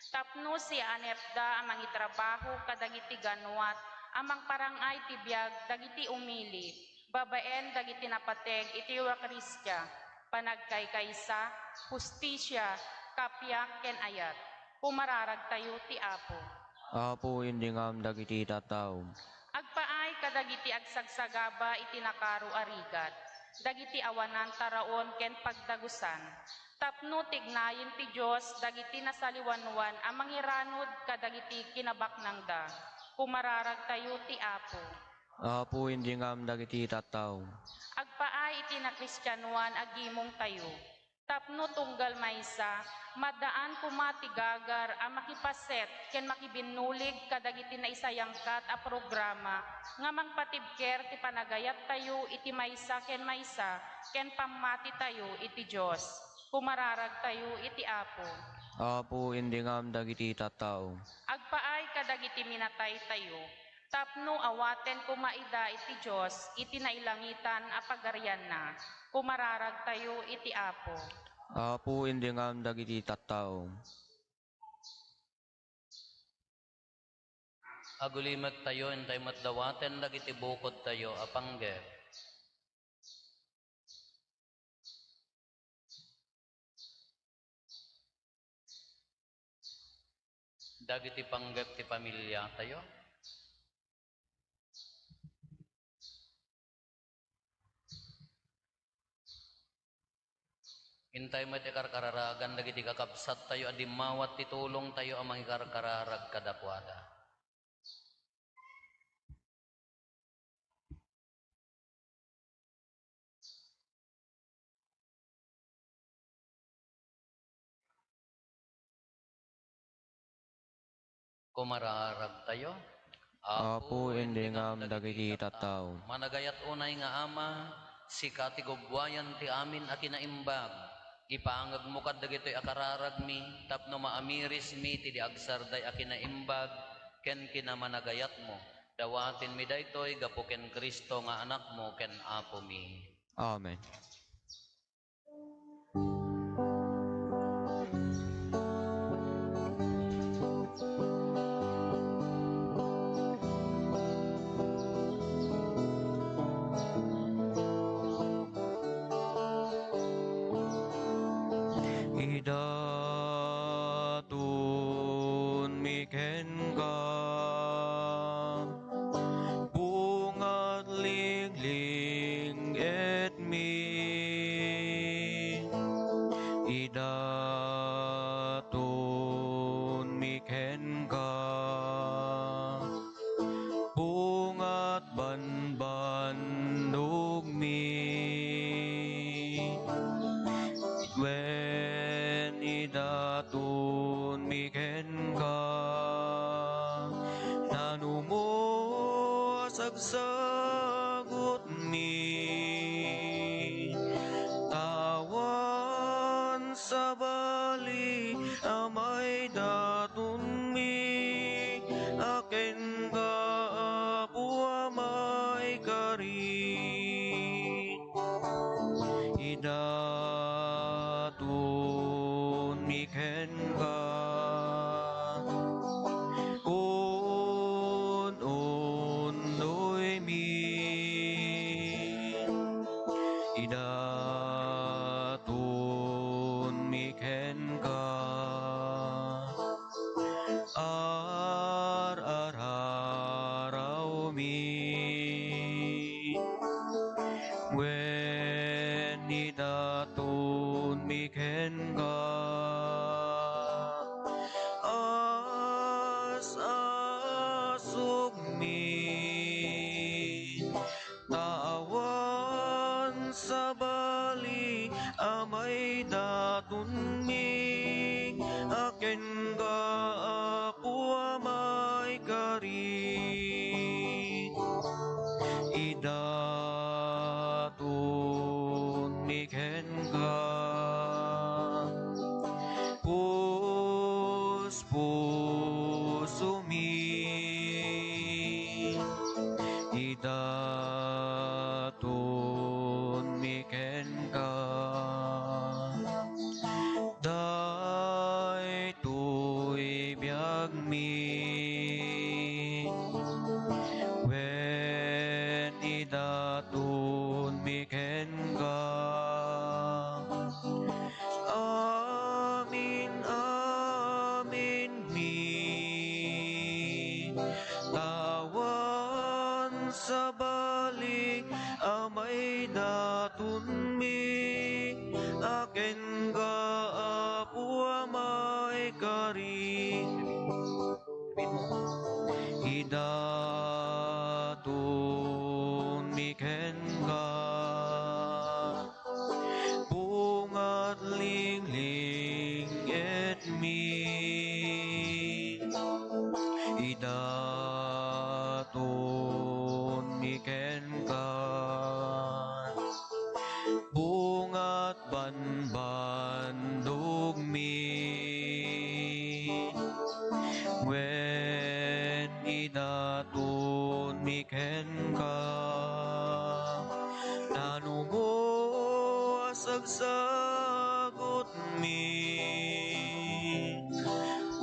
tapno siaanepda a mangitrabaho kadagiti ganuat a mangparang-ay ti biag dagiti umili, babaen dagiti napateg iti Eukaristia, panagkaykaysa, hustisia, kappia, ken ayat. Kumararagtayo ti Apo. Apo, indingam dagiti tattao. Agpaay kadagiti agsagsagaba iti nakaro a rigat, dagiti awanan taraon ken pagdagusan, tapno tignayen ti Dios dagiti nasaliwanoan a mangiranod kadagiti kinabaknangda. Kumararagtayo ti Apo. Apo, indingam dagiti tattao. Agpaay iti nakristianoan a gimongtayo, tapno tunggal maysa, maddaan koma ti gagar a makipaset ken makibinnulig kadagiti naisayangkat a programa nga mangpatibker ti panagayattayo iti maysa ken maysa ken pammatitayo iti Dios. Kumararagtayo iti Apo. Apo, indingam dagiti tattao. Agpaay kadagiti minataytayo, tapno awaten koma ida iti Dios iti nailangitan a pagarianna. Kumararagtayo iti Apo. Apo, indingam dagiti tattao. Agulimektayo, intay met dawaten dagiti bukodtayo a panggep. Dagiti panggep ti pamiliatayo. Intay met ikarkararagan dagiti kakabsattayo a dimmawat ti tulongtayo a mangikarkararag kadakuada. Kumararagtayo. Apo, indingam dagiti tattao. Managayat unay nga Ama, sika ti gubbuayan ti amin a kinaimbag. Ipaangegmo kadagitoy a kararagmi tapno maamirismi ti di agsarday a kinaimbag ken kinamanagayatmo. Dawatenmi daytoy gapu ken Cristo nga Anakmo ken Apomi. Amen. Idatonmi kenka, bungat lingling-etmi. Idatonmi kenka, ar-ararawmi, wen idatonmi kenka, as-asukmi, ta awan sabali a maidatonmi a kenka, Apo a maikari. Idatonmi kenka, puspusomi. Idatonmi kenka, daytoy biagmi, wen idatonmi kenka, amin-aminmi, ta awan sabali a maidatonmi a kenka, Apo a maikari. Idatonmi kenka, bungat linglingetmi. Idatonmi kenka, bungat banbandogmi. Wen idatonmi kenka, nanungo a sagsagutmi.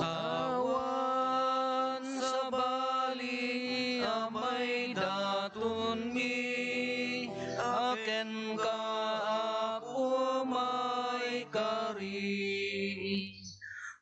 Awan sabali a maidatonmi a kenka, Apo a maikari.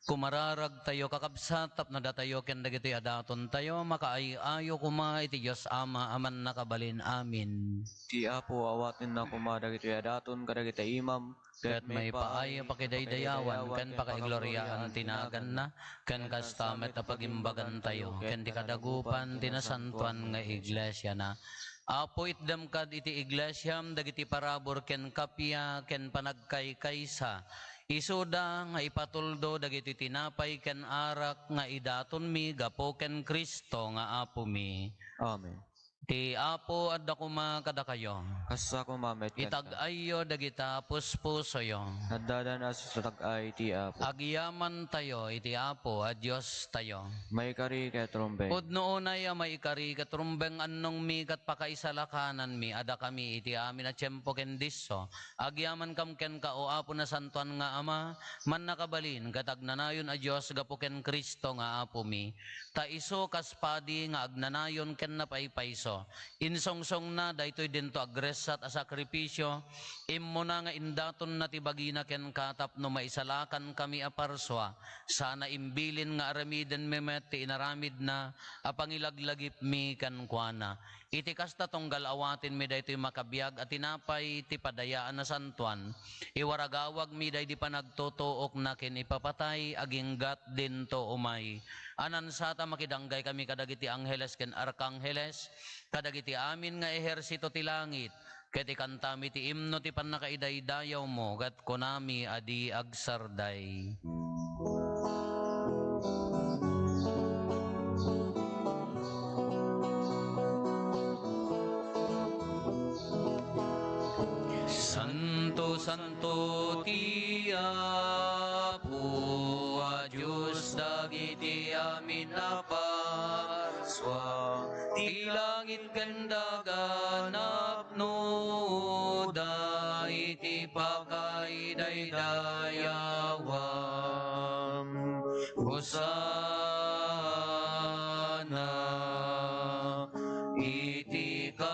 Kumararagtayo, kakabsat, tapno datayo ken dagitoy a datontayo, makaay-ayo koma iti Dios Ama a Mannakabalin. Amen. Ti Apo awatenna koma dagitoy a daton kadagiti imam, ket maipaay a pakidaydayawan ken pakaigloriaan ti naganna, ken kasta met a pagimbagantayo ken ti kadagupan ti nasantoan nga iglesiana. Apo, itdem kad iti iglesiam dagiti parabur ken kappia ken panagkaykaysa. Isuda nga ipatuldo dagiti tinapay ken arak nga idatonmi gapu ken Cristo nga Apomi. Amen. Ti Apo adda koma kadakayo. Kasta koma met kenka. Itag-ayyo dagita puspusoyo. Addadan a sitag-ay ti Apo. Agyamantayo iti Apo a Diostayo. Maikari ket rumbeng. Pudno unay a maikari ket rumbeng, annongmi ket pakaisalakananmi a dakami iti amin a tiempo ken disso. Agyamankam kenka, O Apo, nasantoan nga Ama, mannakabalin ket agnanayon a Dios gapu ken Cristo nga Apomi. Ta isu kas padi nga agnanayon ken napaypayso. Insongsongna daytoy dinto agressat a sakrifisio, immuna nga indatonna ti bagina kenka tapno maisalakankami a parsua, sana imbilin nga aramidenmi met ti inaramidna a pangilaglagipmi kenkuana. Iti kasta, tunggal awatenmi daytoy makabiag a tinapay ti padayaan a santoan, iwaragawagmi daydi panagtutuokna ken ipapatay aginggat dinto umay. A nansata, makidanggay kami kadagiti angheles ken arkangheles, kadagiti amin nga ehersito ti langit, ket ikantami ti imno ti pannakaidaydayawmo, ket kunami a di agsarday. Santo, santo ti Apo a Dios dagiti amin a parsua. Ti langit ken daga napnoda iti pakaidaydayawan. Hosanna iti kanga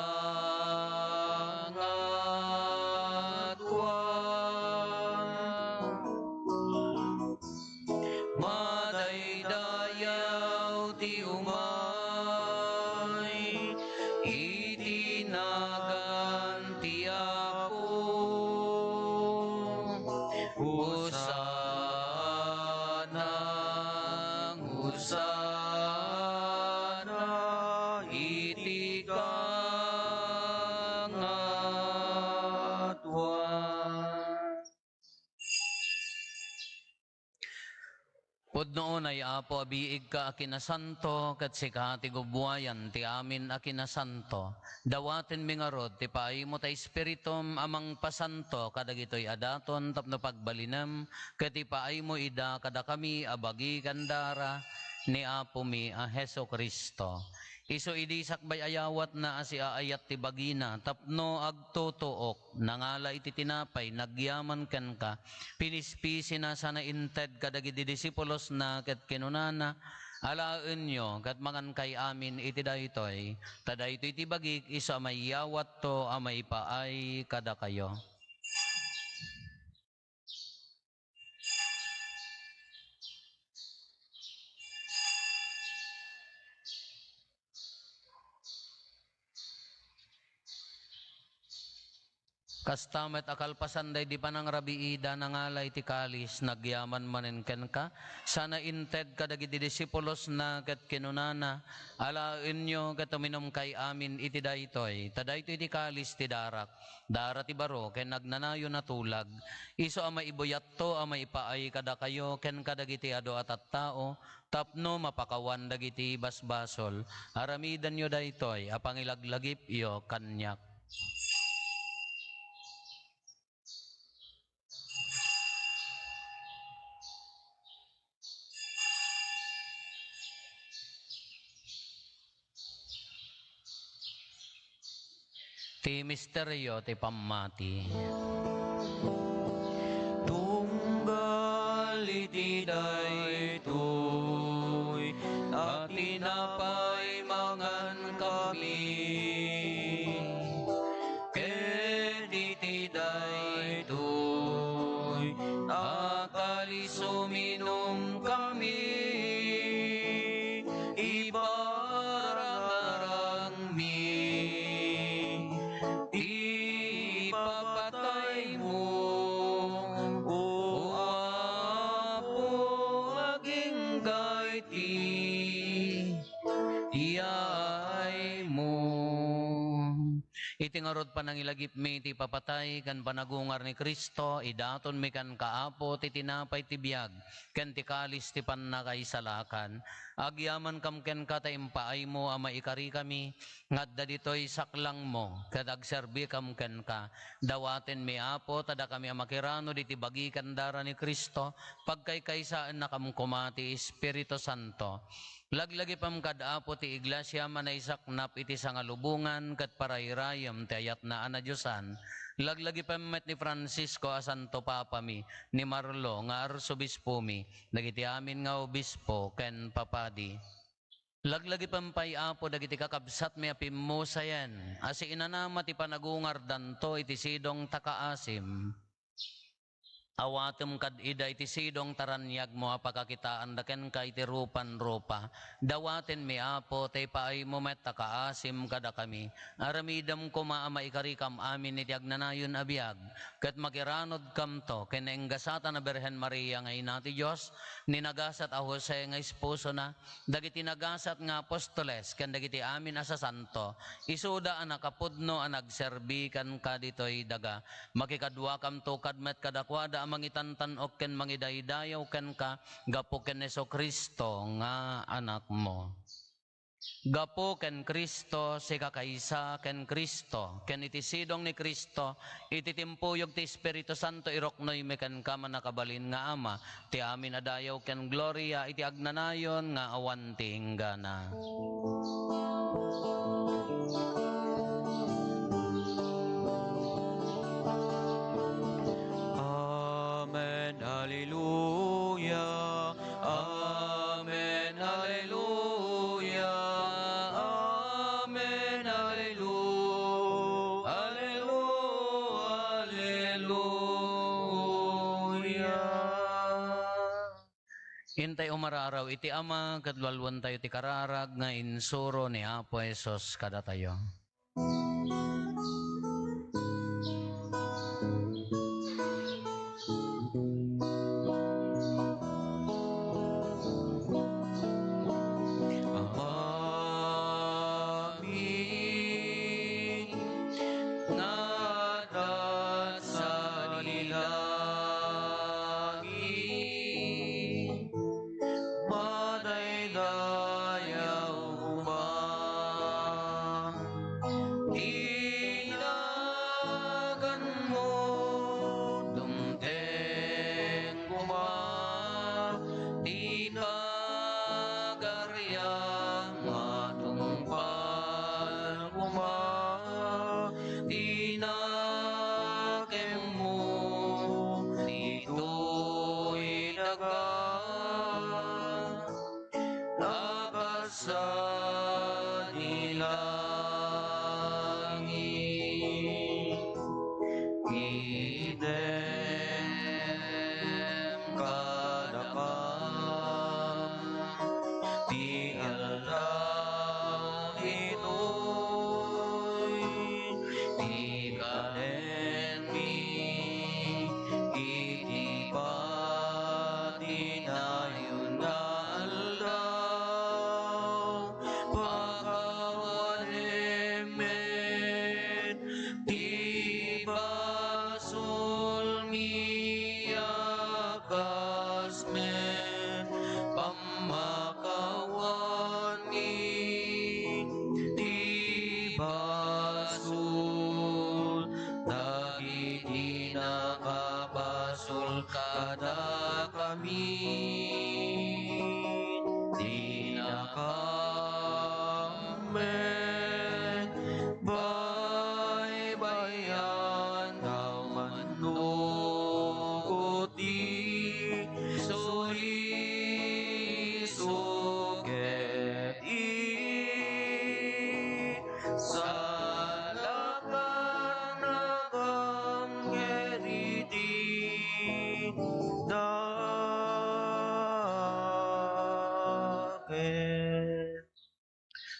Pudno unay, Apo, a biigka a kinasanto, ket sika ti gubbuayan ti amin a kinasanto. Dawatenmi ngarud ti paaymo ta Espiritum a mangpasanto kadagitoy a daton tapno pagbalinem, ket ipaaymo ida kadakami a bagi ken dara ni Apomi a Jesu-Cristo. Isu idi sakbay a yawatna a siaayat ti bagina tapno agtutuok, nangala iti tinapay, nagyaman kenka, pinispisina sana inted kadagiti disipulosna ket kinunana, "Alaenyo ket mangankay amin iti daytoy, ta daytoy ti bagik isu a maiyawatto a maipaay kadakayo." Kasta met a kalpasan daydi panangrabii, ida nangala iti kalis, nagyaman manen kenka, sana inted kadagiti disipulosna ket kinunana, "Alaenyo ket uminumkay amin iti daytoy, ta daytoy ti kalis ti darak, dara ti baro ken agnanayon a tulag, isu a maibuyatto a maipaay kadakayo ken kadagiti adu a tattao, tapno mapakawan dagiti basbasol. Aramidenyo daytoy a pangilaglagipyo kaniak." Ti misterio ti pammati. Tunggal iti daytoy a tinapay mangankami, ket iti daytoy a kalis uminumkami, iparangarangmi ti ipapataymo, O Apo, agingga iti yaaymo. Iti ngarud, panangilagipmi ti ipapatay ken panagungar ni Cristo, idatonmi kenka, Apo, ti tinapay ti biag ken ti kalis ti pannakaisalakan. Agyamankam kenka ta impaaymo a maikarikami nga adda ditoy saklangmo ket agserbikam kenka. Dawatenmi, Apo, ta dakami a makiranod iti bagi ken dara ni Cristo, pagkaykaysaennakam koma ti Espiritu Santo. Laglagipem kad, Apo, ti iglesia a naisaknap iti sangalubongan ket parayrayem ti ayatna a nadiosan. Laglagipem met ni Francisco a Santo Papami, ni Marlo nga Arsobispomi, dagiti amin nga obispo ken papadi. Laglagipem pay, Apo, dagiti kakabsatmi a pimmusayen a siinanama ti panagungardanto iti sidong ta kaasim. Awatem kad ida iti sidong ta raniagmo a pakakitaanda kenka iti rupan-rupa. Dawatenmi, Apo, ta ipaaymo met a kaasim kadakami. Aramidem koma a maikarikam amin iti agnanayon a biag, ket makiranodkamto ken nagasat a Birhen Maria nga Ina ti Dios, ni nagasat a Jose nga esposona, dagiti nagasat nga apostoles, ken dagiti amin a sasanto, isuda a nakapudno a nagserbi kenka ditoy daga. Makikaduakamto kad met kadakuada a mangitantan-ok ken mangidaydayaw kenka gapu ken Jesu-Cristo nga Anakmo. Gapu ken Cristo, sika kaysa ken Cristo, ken iti sidong ni Cristo, iti timpuyog ti Espiritu Santo, iruknoymi kenka, mannakabalin nga Ama, ti amin a dayaw ken gloria iti agnanayon nga awan ti inggana. Amen. Alleluia. Amen. Alleluia. Amen. Allelu-, allelu-, alleluia. Intay umararaw iti Ama, ket lualuentayo ti kararag nga insuro ni Apo Jesus kadatayo. Amin. Nga adda sadi langit, mo, dumteng koma ti nagariam a tungpal koma ti nakemmo ditoy daga. Nagasa ti langit, idem kadaka. Ti aldaw itoy, ti kanenmi iti patinayon nga aldaw. Pakawanem met ti basolmi a kas met pammakawanmi ti basol dagiti nakabasol kadakami. Dinakam met baybay-an, ta umano'ko ti suliso ket isalakannakam ket iti dakes.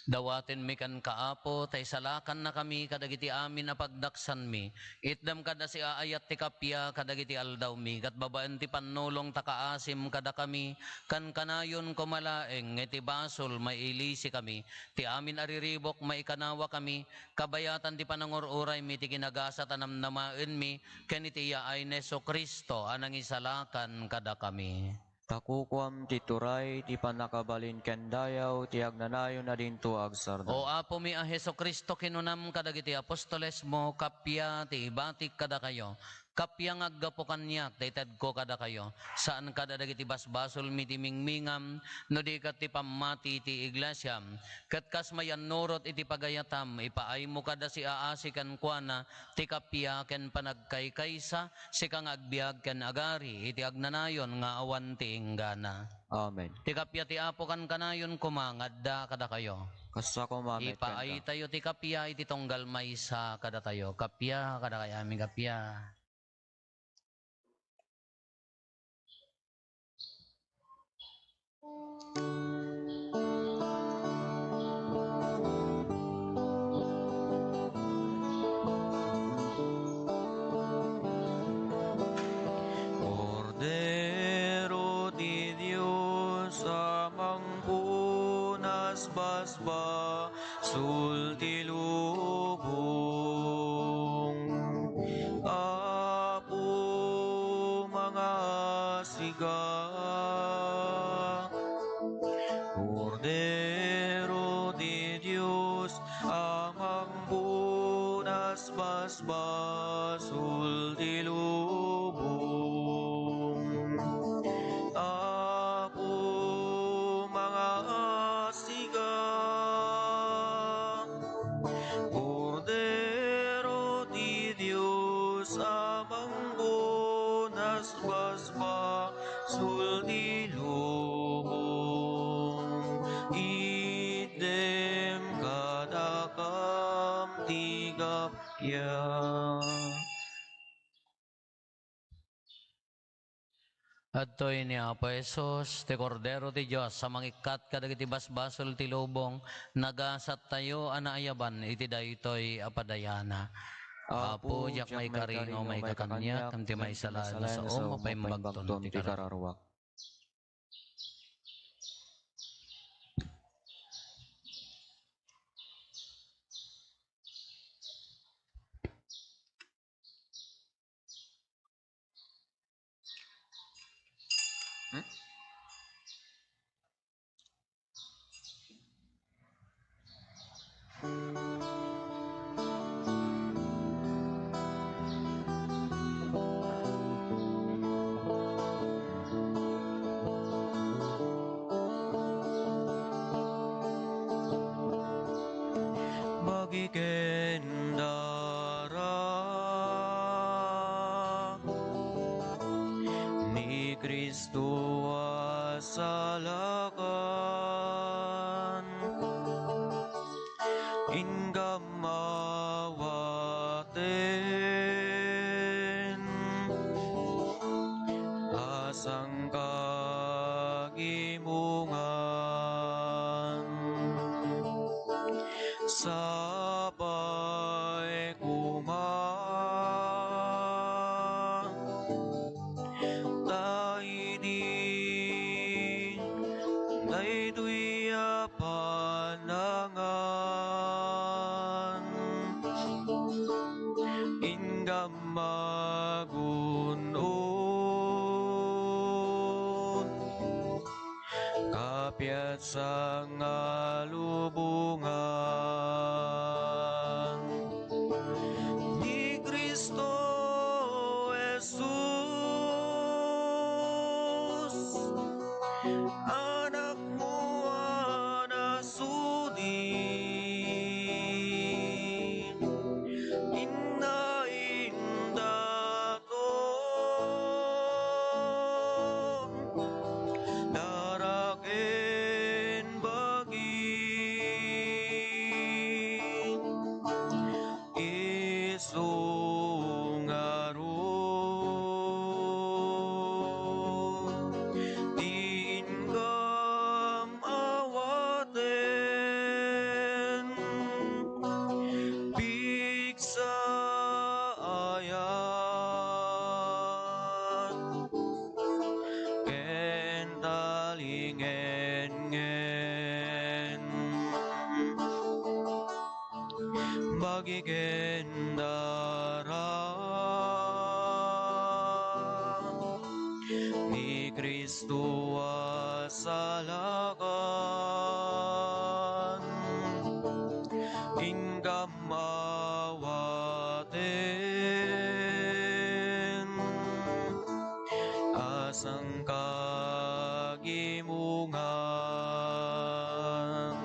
Dawatenmi kenka, Apo, ta isalakannakami kadagiti amin a pagdaksanmi. Itdem kada siaayat ti kappia kadagiti aldawmi, ket babaen ti pannulong ta kaasim kadakami, kankanayon koma laeng nga iti basol mailisikami. Ti amin a riribuk maikanawakami, kabayatan ti panangur-uraymi ti kinagasat a namnamaenmi, ken iti yaay ni Jesu-Cristo a nangisalakan kadakami. Ta kukuam ti turay, ti pannakabalin ken dayaw, ti agnanayon a dinto agsardeng. O Apomi a Jesu-Cristo, kinunam kadagiti apostolesmo, kappia ti ibatik kadakayo, kappia nga aggapu kaniak ta itedko kadakayo, saan kadagiti basbasolmi ti mingmingam, no di ket ti pammati ti iglesiam. Ket kas mayannurot iti pagayatam, ipaaymo kada siaasi kenkuana ti kappia ken panagkaykaysa, sika nga agbiag ken agari iti agnanayon nga awan ti inggana. Amen. Ti kappia ti Apo kankanayon koma nga adda kadakayo. Kasta koma met kenka. Ipaaytayo ti kappia iti tunggal maysa kadatayo. Kappia kadakayo, amin kappia. Kordero ti Dios a mangpunas basba- sul ti lubong. Apo, mangaasiga. Kordero ti Dios a mangpunas basbasul ti lubong. Apo, mangaasiga. Kordero ti Dios a mangpunas basbasul ti lubong, itdem kadakam ti kappia. Adtoy ni Apo Jesus, ti Kordero ti Dios a mangikkat kadagiti basbasol ti lubong, nagasattayo a naayaban iti daytoy a padayana. Apo, diak maikari nga umayka kaniak, ngem ti maysa laeng a saom, mapaimbagton ti kararuak. Hmm? ken dara ni Cristo a salakan. Inka mawaten a sangkagimongan. Sapay koma ta idi daytoy a panangan, inka magun-od, kapiatsa nga lubongan ni Cristo Jesus, Anakmo a nasudi, inna indaton, dara ken bagi. Isu ngarud ti inkam awaten, pigsa ayat ken talingenngen. Bagi ken dara ni Cristo a salakan, inka mawaten a sangkagimongan.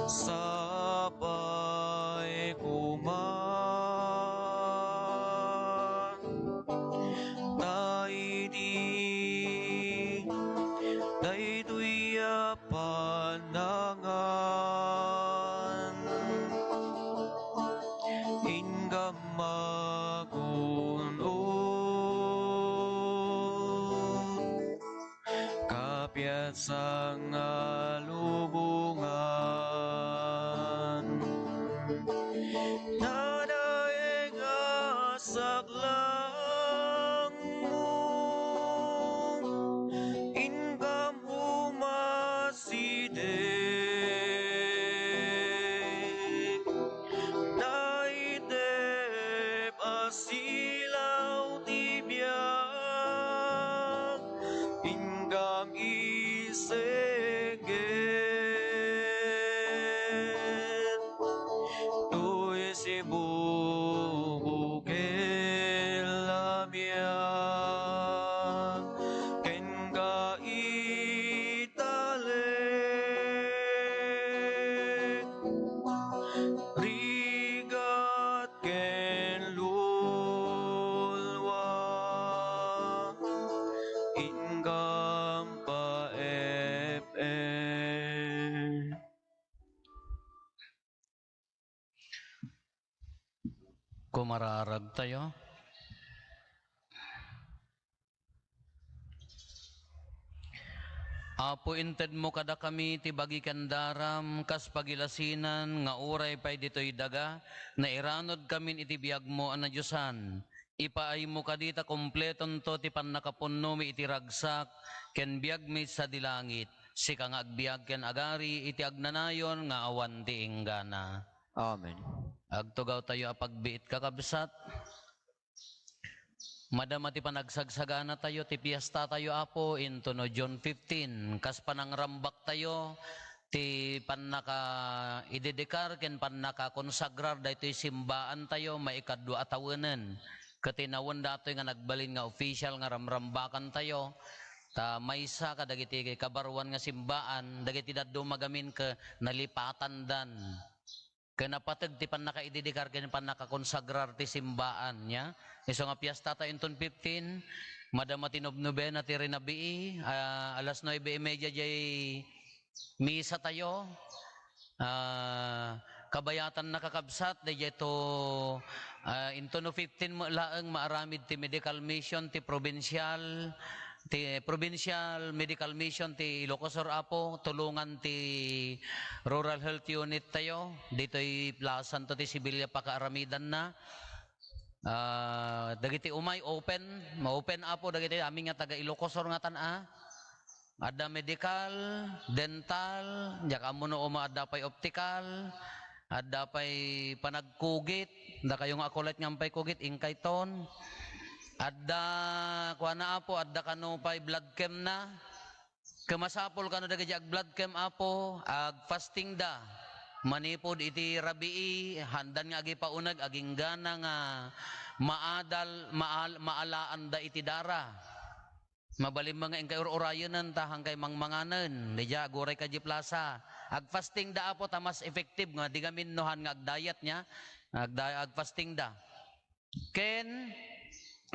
Sapay koma ta idi daytoy a panangan, inka magun-od, kapiatsa nga lubongan. Nadaeng a saklangmo, inkam umasideg. Naitep a silaw ti biag, inkam isenggen. Toy sibubukel a biag, kenka italek. Rigat ken lulua, inkam paep-ep. Kumararag tayo. Apo, intedmo kadakami ti bagi ken daram kas pagilasinan nga uray pay ditoy daga, nairanudkamin iti biagmo a nadiosan. Ipaaymo kadi ta kompletonto ti pannakapunnomi iti ragsak ken biagmi sadi langit. Sika nga agbiag ken agari iti agnanayon nga awan ti inggana. Amen. Agtugawtayo a pagbiit, kakabsat. Madama ti panagsagsaganatayo ti piestatayo, Apo, intono June fifteen. Kas panangrambaktayo ti pannakaidedikar ken pannakakonsagrar daytoy simbaantayo maikadua a tawenen. Ket inawen datoy nga nagbalin nga official nga ramrambakantayo, ta maysa kadagiti kabaruan nga simbaan, dagiti dadduma gamin ket nalipatandan. Ken napateg ti pannakaidedikar ken pannakakonsagrar ti simbaan, nia? Isu nga piesta tayo inton fifteen, madama ti nobnobena ti rinabii, ah, alas nuebe y media jay misa tayo. Ah, kabayatan, nakakabsat, dayjay to, ah, inton no fifteen met laeng maaramid ti medical mission ti provincial, ti provincial medical mission ti Ilocos Sur, Apo, tulongan ti rural health unit tayo, ditoy plasanto ti sibil nga pakaaramidanna. Ah, dagiti umay, open, ma-open, Apo, dagiti amin nga taga Ilocos Sur ngatan, a. Adda medical, dental, diak ammo no uma adda pay optical, adda pay panagkugit, dakayo nga akulit nga ampay kugit, inkayton. Adda, kuana, Apo, adda kano pay blood chem na. Ket masapul kano dagiti ag-blood chem, Apo, ag-fasting da. Manipud iti rabii, handan nga agipauneg, aginggana nga maadal, maal-, maalaanda iti dara. Mabalin nga inkay ur-urayenan ta hankay mangmanganen. Daydiay, aguray ka di plaza. Ag-fasting da, Apo, ta mas effective nga di gamin no han nga ag-diet, nia. Agda-, ag-fasting da. Ken,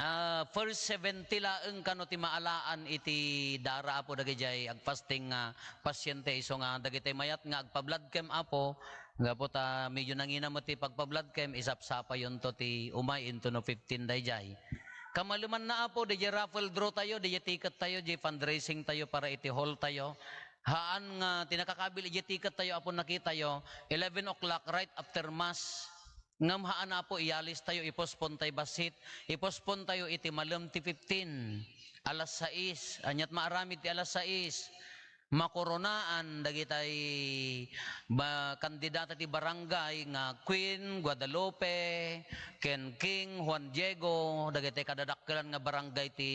ah, first seventy laeng kano ti maalaan iti dara, Apo, dagidiay ag-fasting nga pasyente. Isu nga dagiti mayat nga agpa-blood chem, Apo, gapu ta medyo nangina met ti pagpa-blood chem, isapsapayonto ti umay inton no fifteen daydiay. Kamalemanna, Apo, diay raffle draw tayo, diay ticket tayo, diay fundraising tayo para iti hall tayo. Haan nga ti nakakabil diay ticket tayo, Apo, nakitayo, eleven o'clock, right after Mass. Ngem haan, Apo, iyalis tayo, i-postpone tayo bassit, i-postpone tayo iti malem ti fifteen, alas sais. Aniat maaramid ti alas sais? Makoronaan dagitay ba-, kandidata ti barangay nga Queen Guadalupe ken King Juan Diego, dagitay kadadakkelan nga barangay ti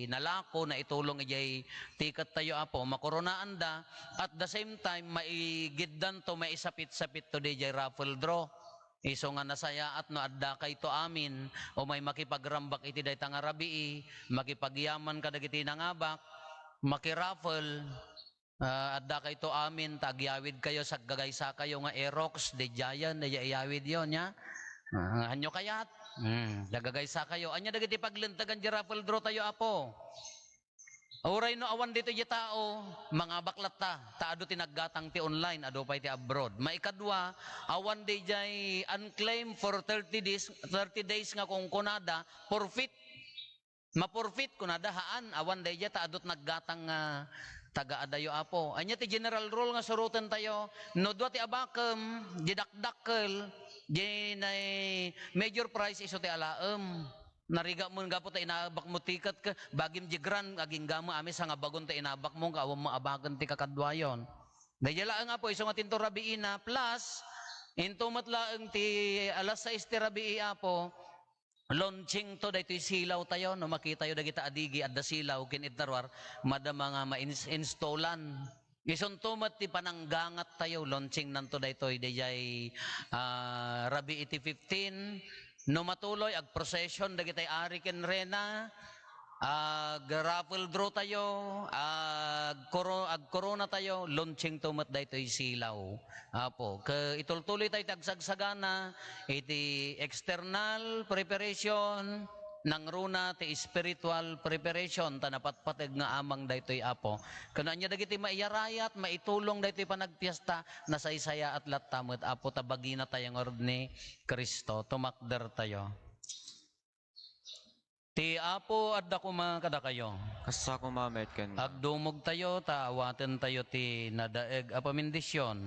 nalako, naitulong idiay ticket tayo, Apo. Makoronaan da, at the same time, maigiddanto, maisapit-sapitto diay raffle draw. Isu nga nasayaat no adda kayto amin, umay makipagrambak iti dayta nga rabii, makipagyaman kadagiti nangabak, makiraffle, ah, adda kayto amin, ta agyawid kayo, saggagaysa kayo nga Aerox, diay, diay iyawid yo, nia? Ah, anyo kayat? Hmm, saggagaysa kayo. Ania dagiti paglentegan di raffle draw tayo, Apo? Uray no awan ditoy diay tao, mangabak latta, ta adu ti naggatang ti online, adu pay ti abroad. Maikadua, awan diay unclaimed for thirty days, thirty days nga kunkunada, forfeit. Ma-forfeit kunada, haan, awan diay diay ta adu ti naggatang nga taga adayo, Apo. Ania ti general rule nga suroten tayo? No dua ti abakem, di dakdakkel, di nay major prize isu ti alaem. Narigat mo gapu ta inabak mo ticket ka, bagim di grand, agingga mo, amin sangabagon ta inabak mo, nga awan mo abaken ti kakaduayon. Daydiay laeng, Apo, isu nga tinto rabiina, plus, into met laeng ti alas sais ti rabii, Apo, launching to daytoy silaw tayo, no makitayo dagita adigi, adda silaw, ken itnaruar, madama nga ma-ins-, installan. Isunto met ti pananggangat tayo, launching nanto daytoy, daydiay, ah, rabii ti fifteen. No matuloy, ag-procession dagitay ari ken reyna, ag-raffle draw tayo, agkoro-, agkorona tayo, launching to met daytoy silaw. Apo, ke-, itultuloy tayo ti agsagsagana, iti external preparation, nangruna ti spiritual preparation, ta napatpateg nga amang daytoy, Apo. Ken ania dagiti maiyarayat, maitulong daytoy panagpiesta, nasaysayaat latta met, Apo, ta bagina tayo nga urod ni Cristo. Tumakder tayo. Ti Apo adda koma kadakayo. Kasta koma met kenka. Agdumog tayo, ta awaten tayo ti nadaeg a pamendisyon.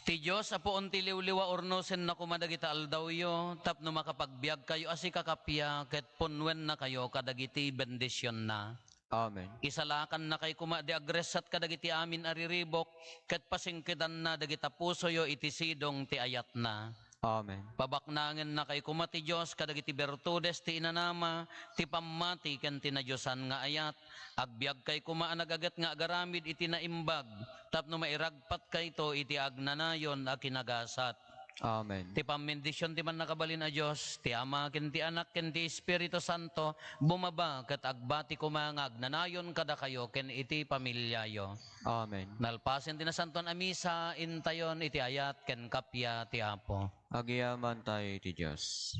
Ti Dios a puon ti liwliwa, urnosenna koma dagita aldawyo tapno makapagbiagkayo a sikakappia ket punnuennakayo kadagiti bendisionna. Amen. Isalakannakay koma di agressat kadagiti amin a riribuk ket pasingketanna dagita pusoyo iti sidong ti ayatna. Amen. Pabaknangennakay koma ti Dios kadagiti bertudes ti inanama, ti pammati ken ti nadiosan nga ayat. Agbiagkay koma a nagaget nga agaramid iti naimbag, tapno mairagpatkayto iti agnanayon a kinagasat. Amen. Ti pammendision ti Mannakabalin a Dios, ti Ama, ken ti Anak, ken ti Espiritu Santo, bumaba ket agbati koma nga agnanayon kadakayo ken iti pamiliayo. Amen. Nalpasen ti Nasantoan a Misa, intayon iti ayat ken kappia ti Apo. Agyamankami iti Dios.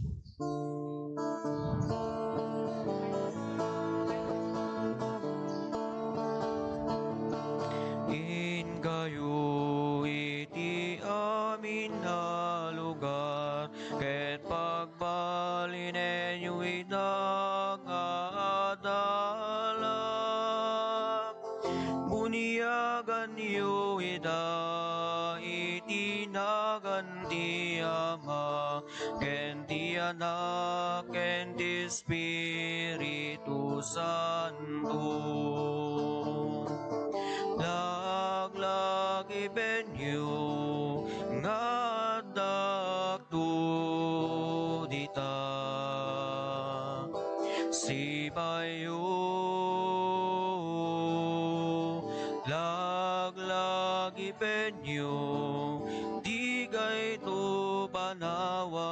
Inkayo iti amin a lugar, ket pagbalinenyo ita nga adala. Buniaganyo ita iti nagan ti Ama, ken ti Anak, ken ti Espiritu Santo. Laglagipenyo nga addak to dita. Sipayo, laglagipenyo, digayto panawan.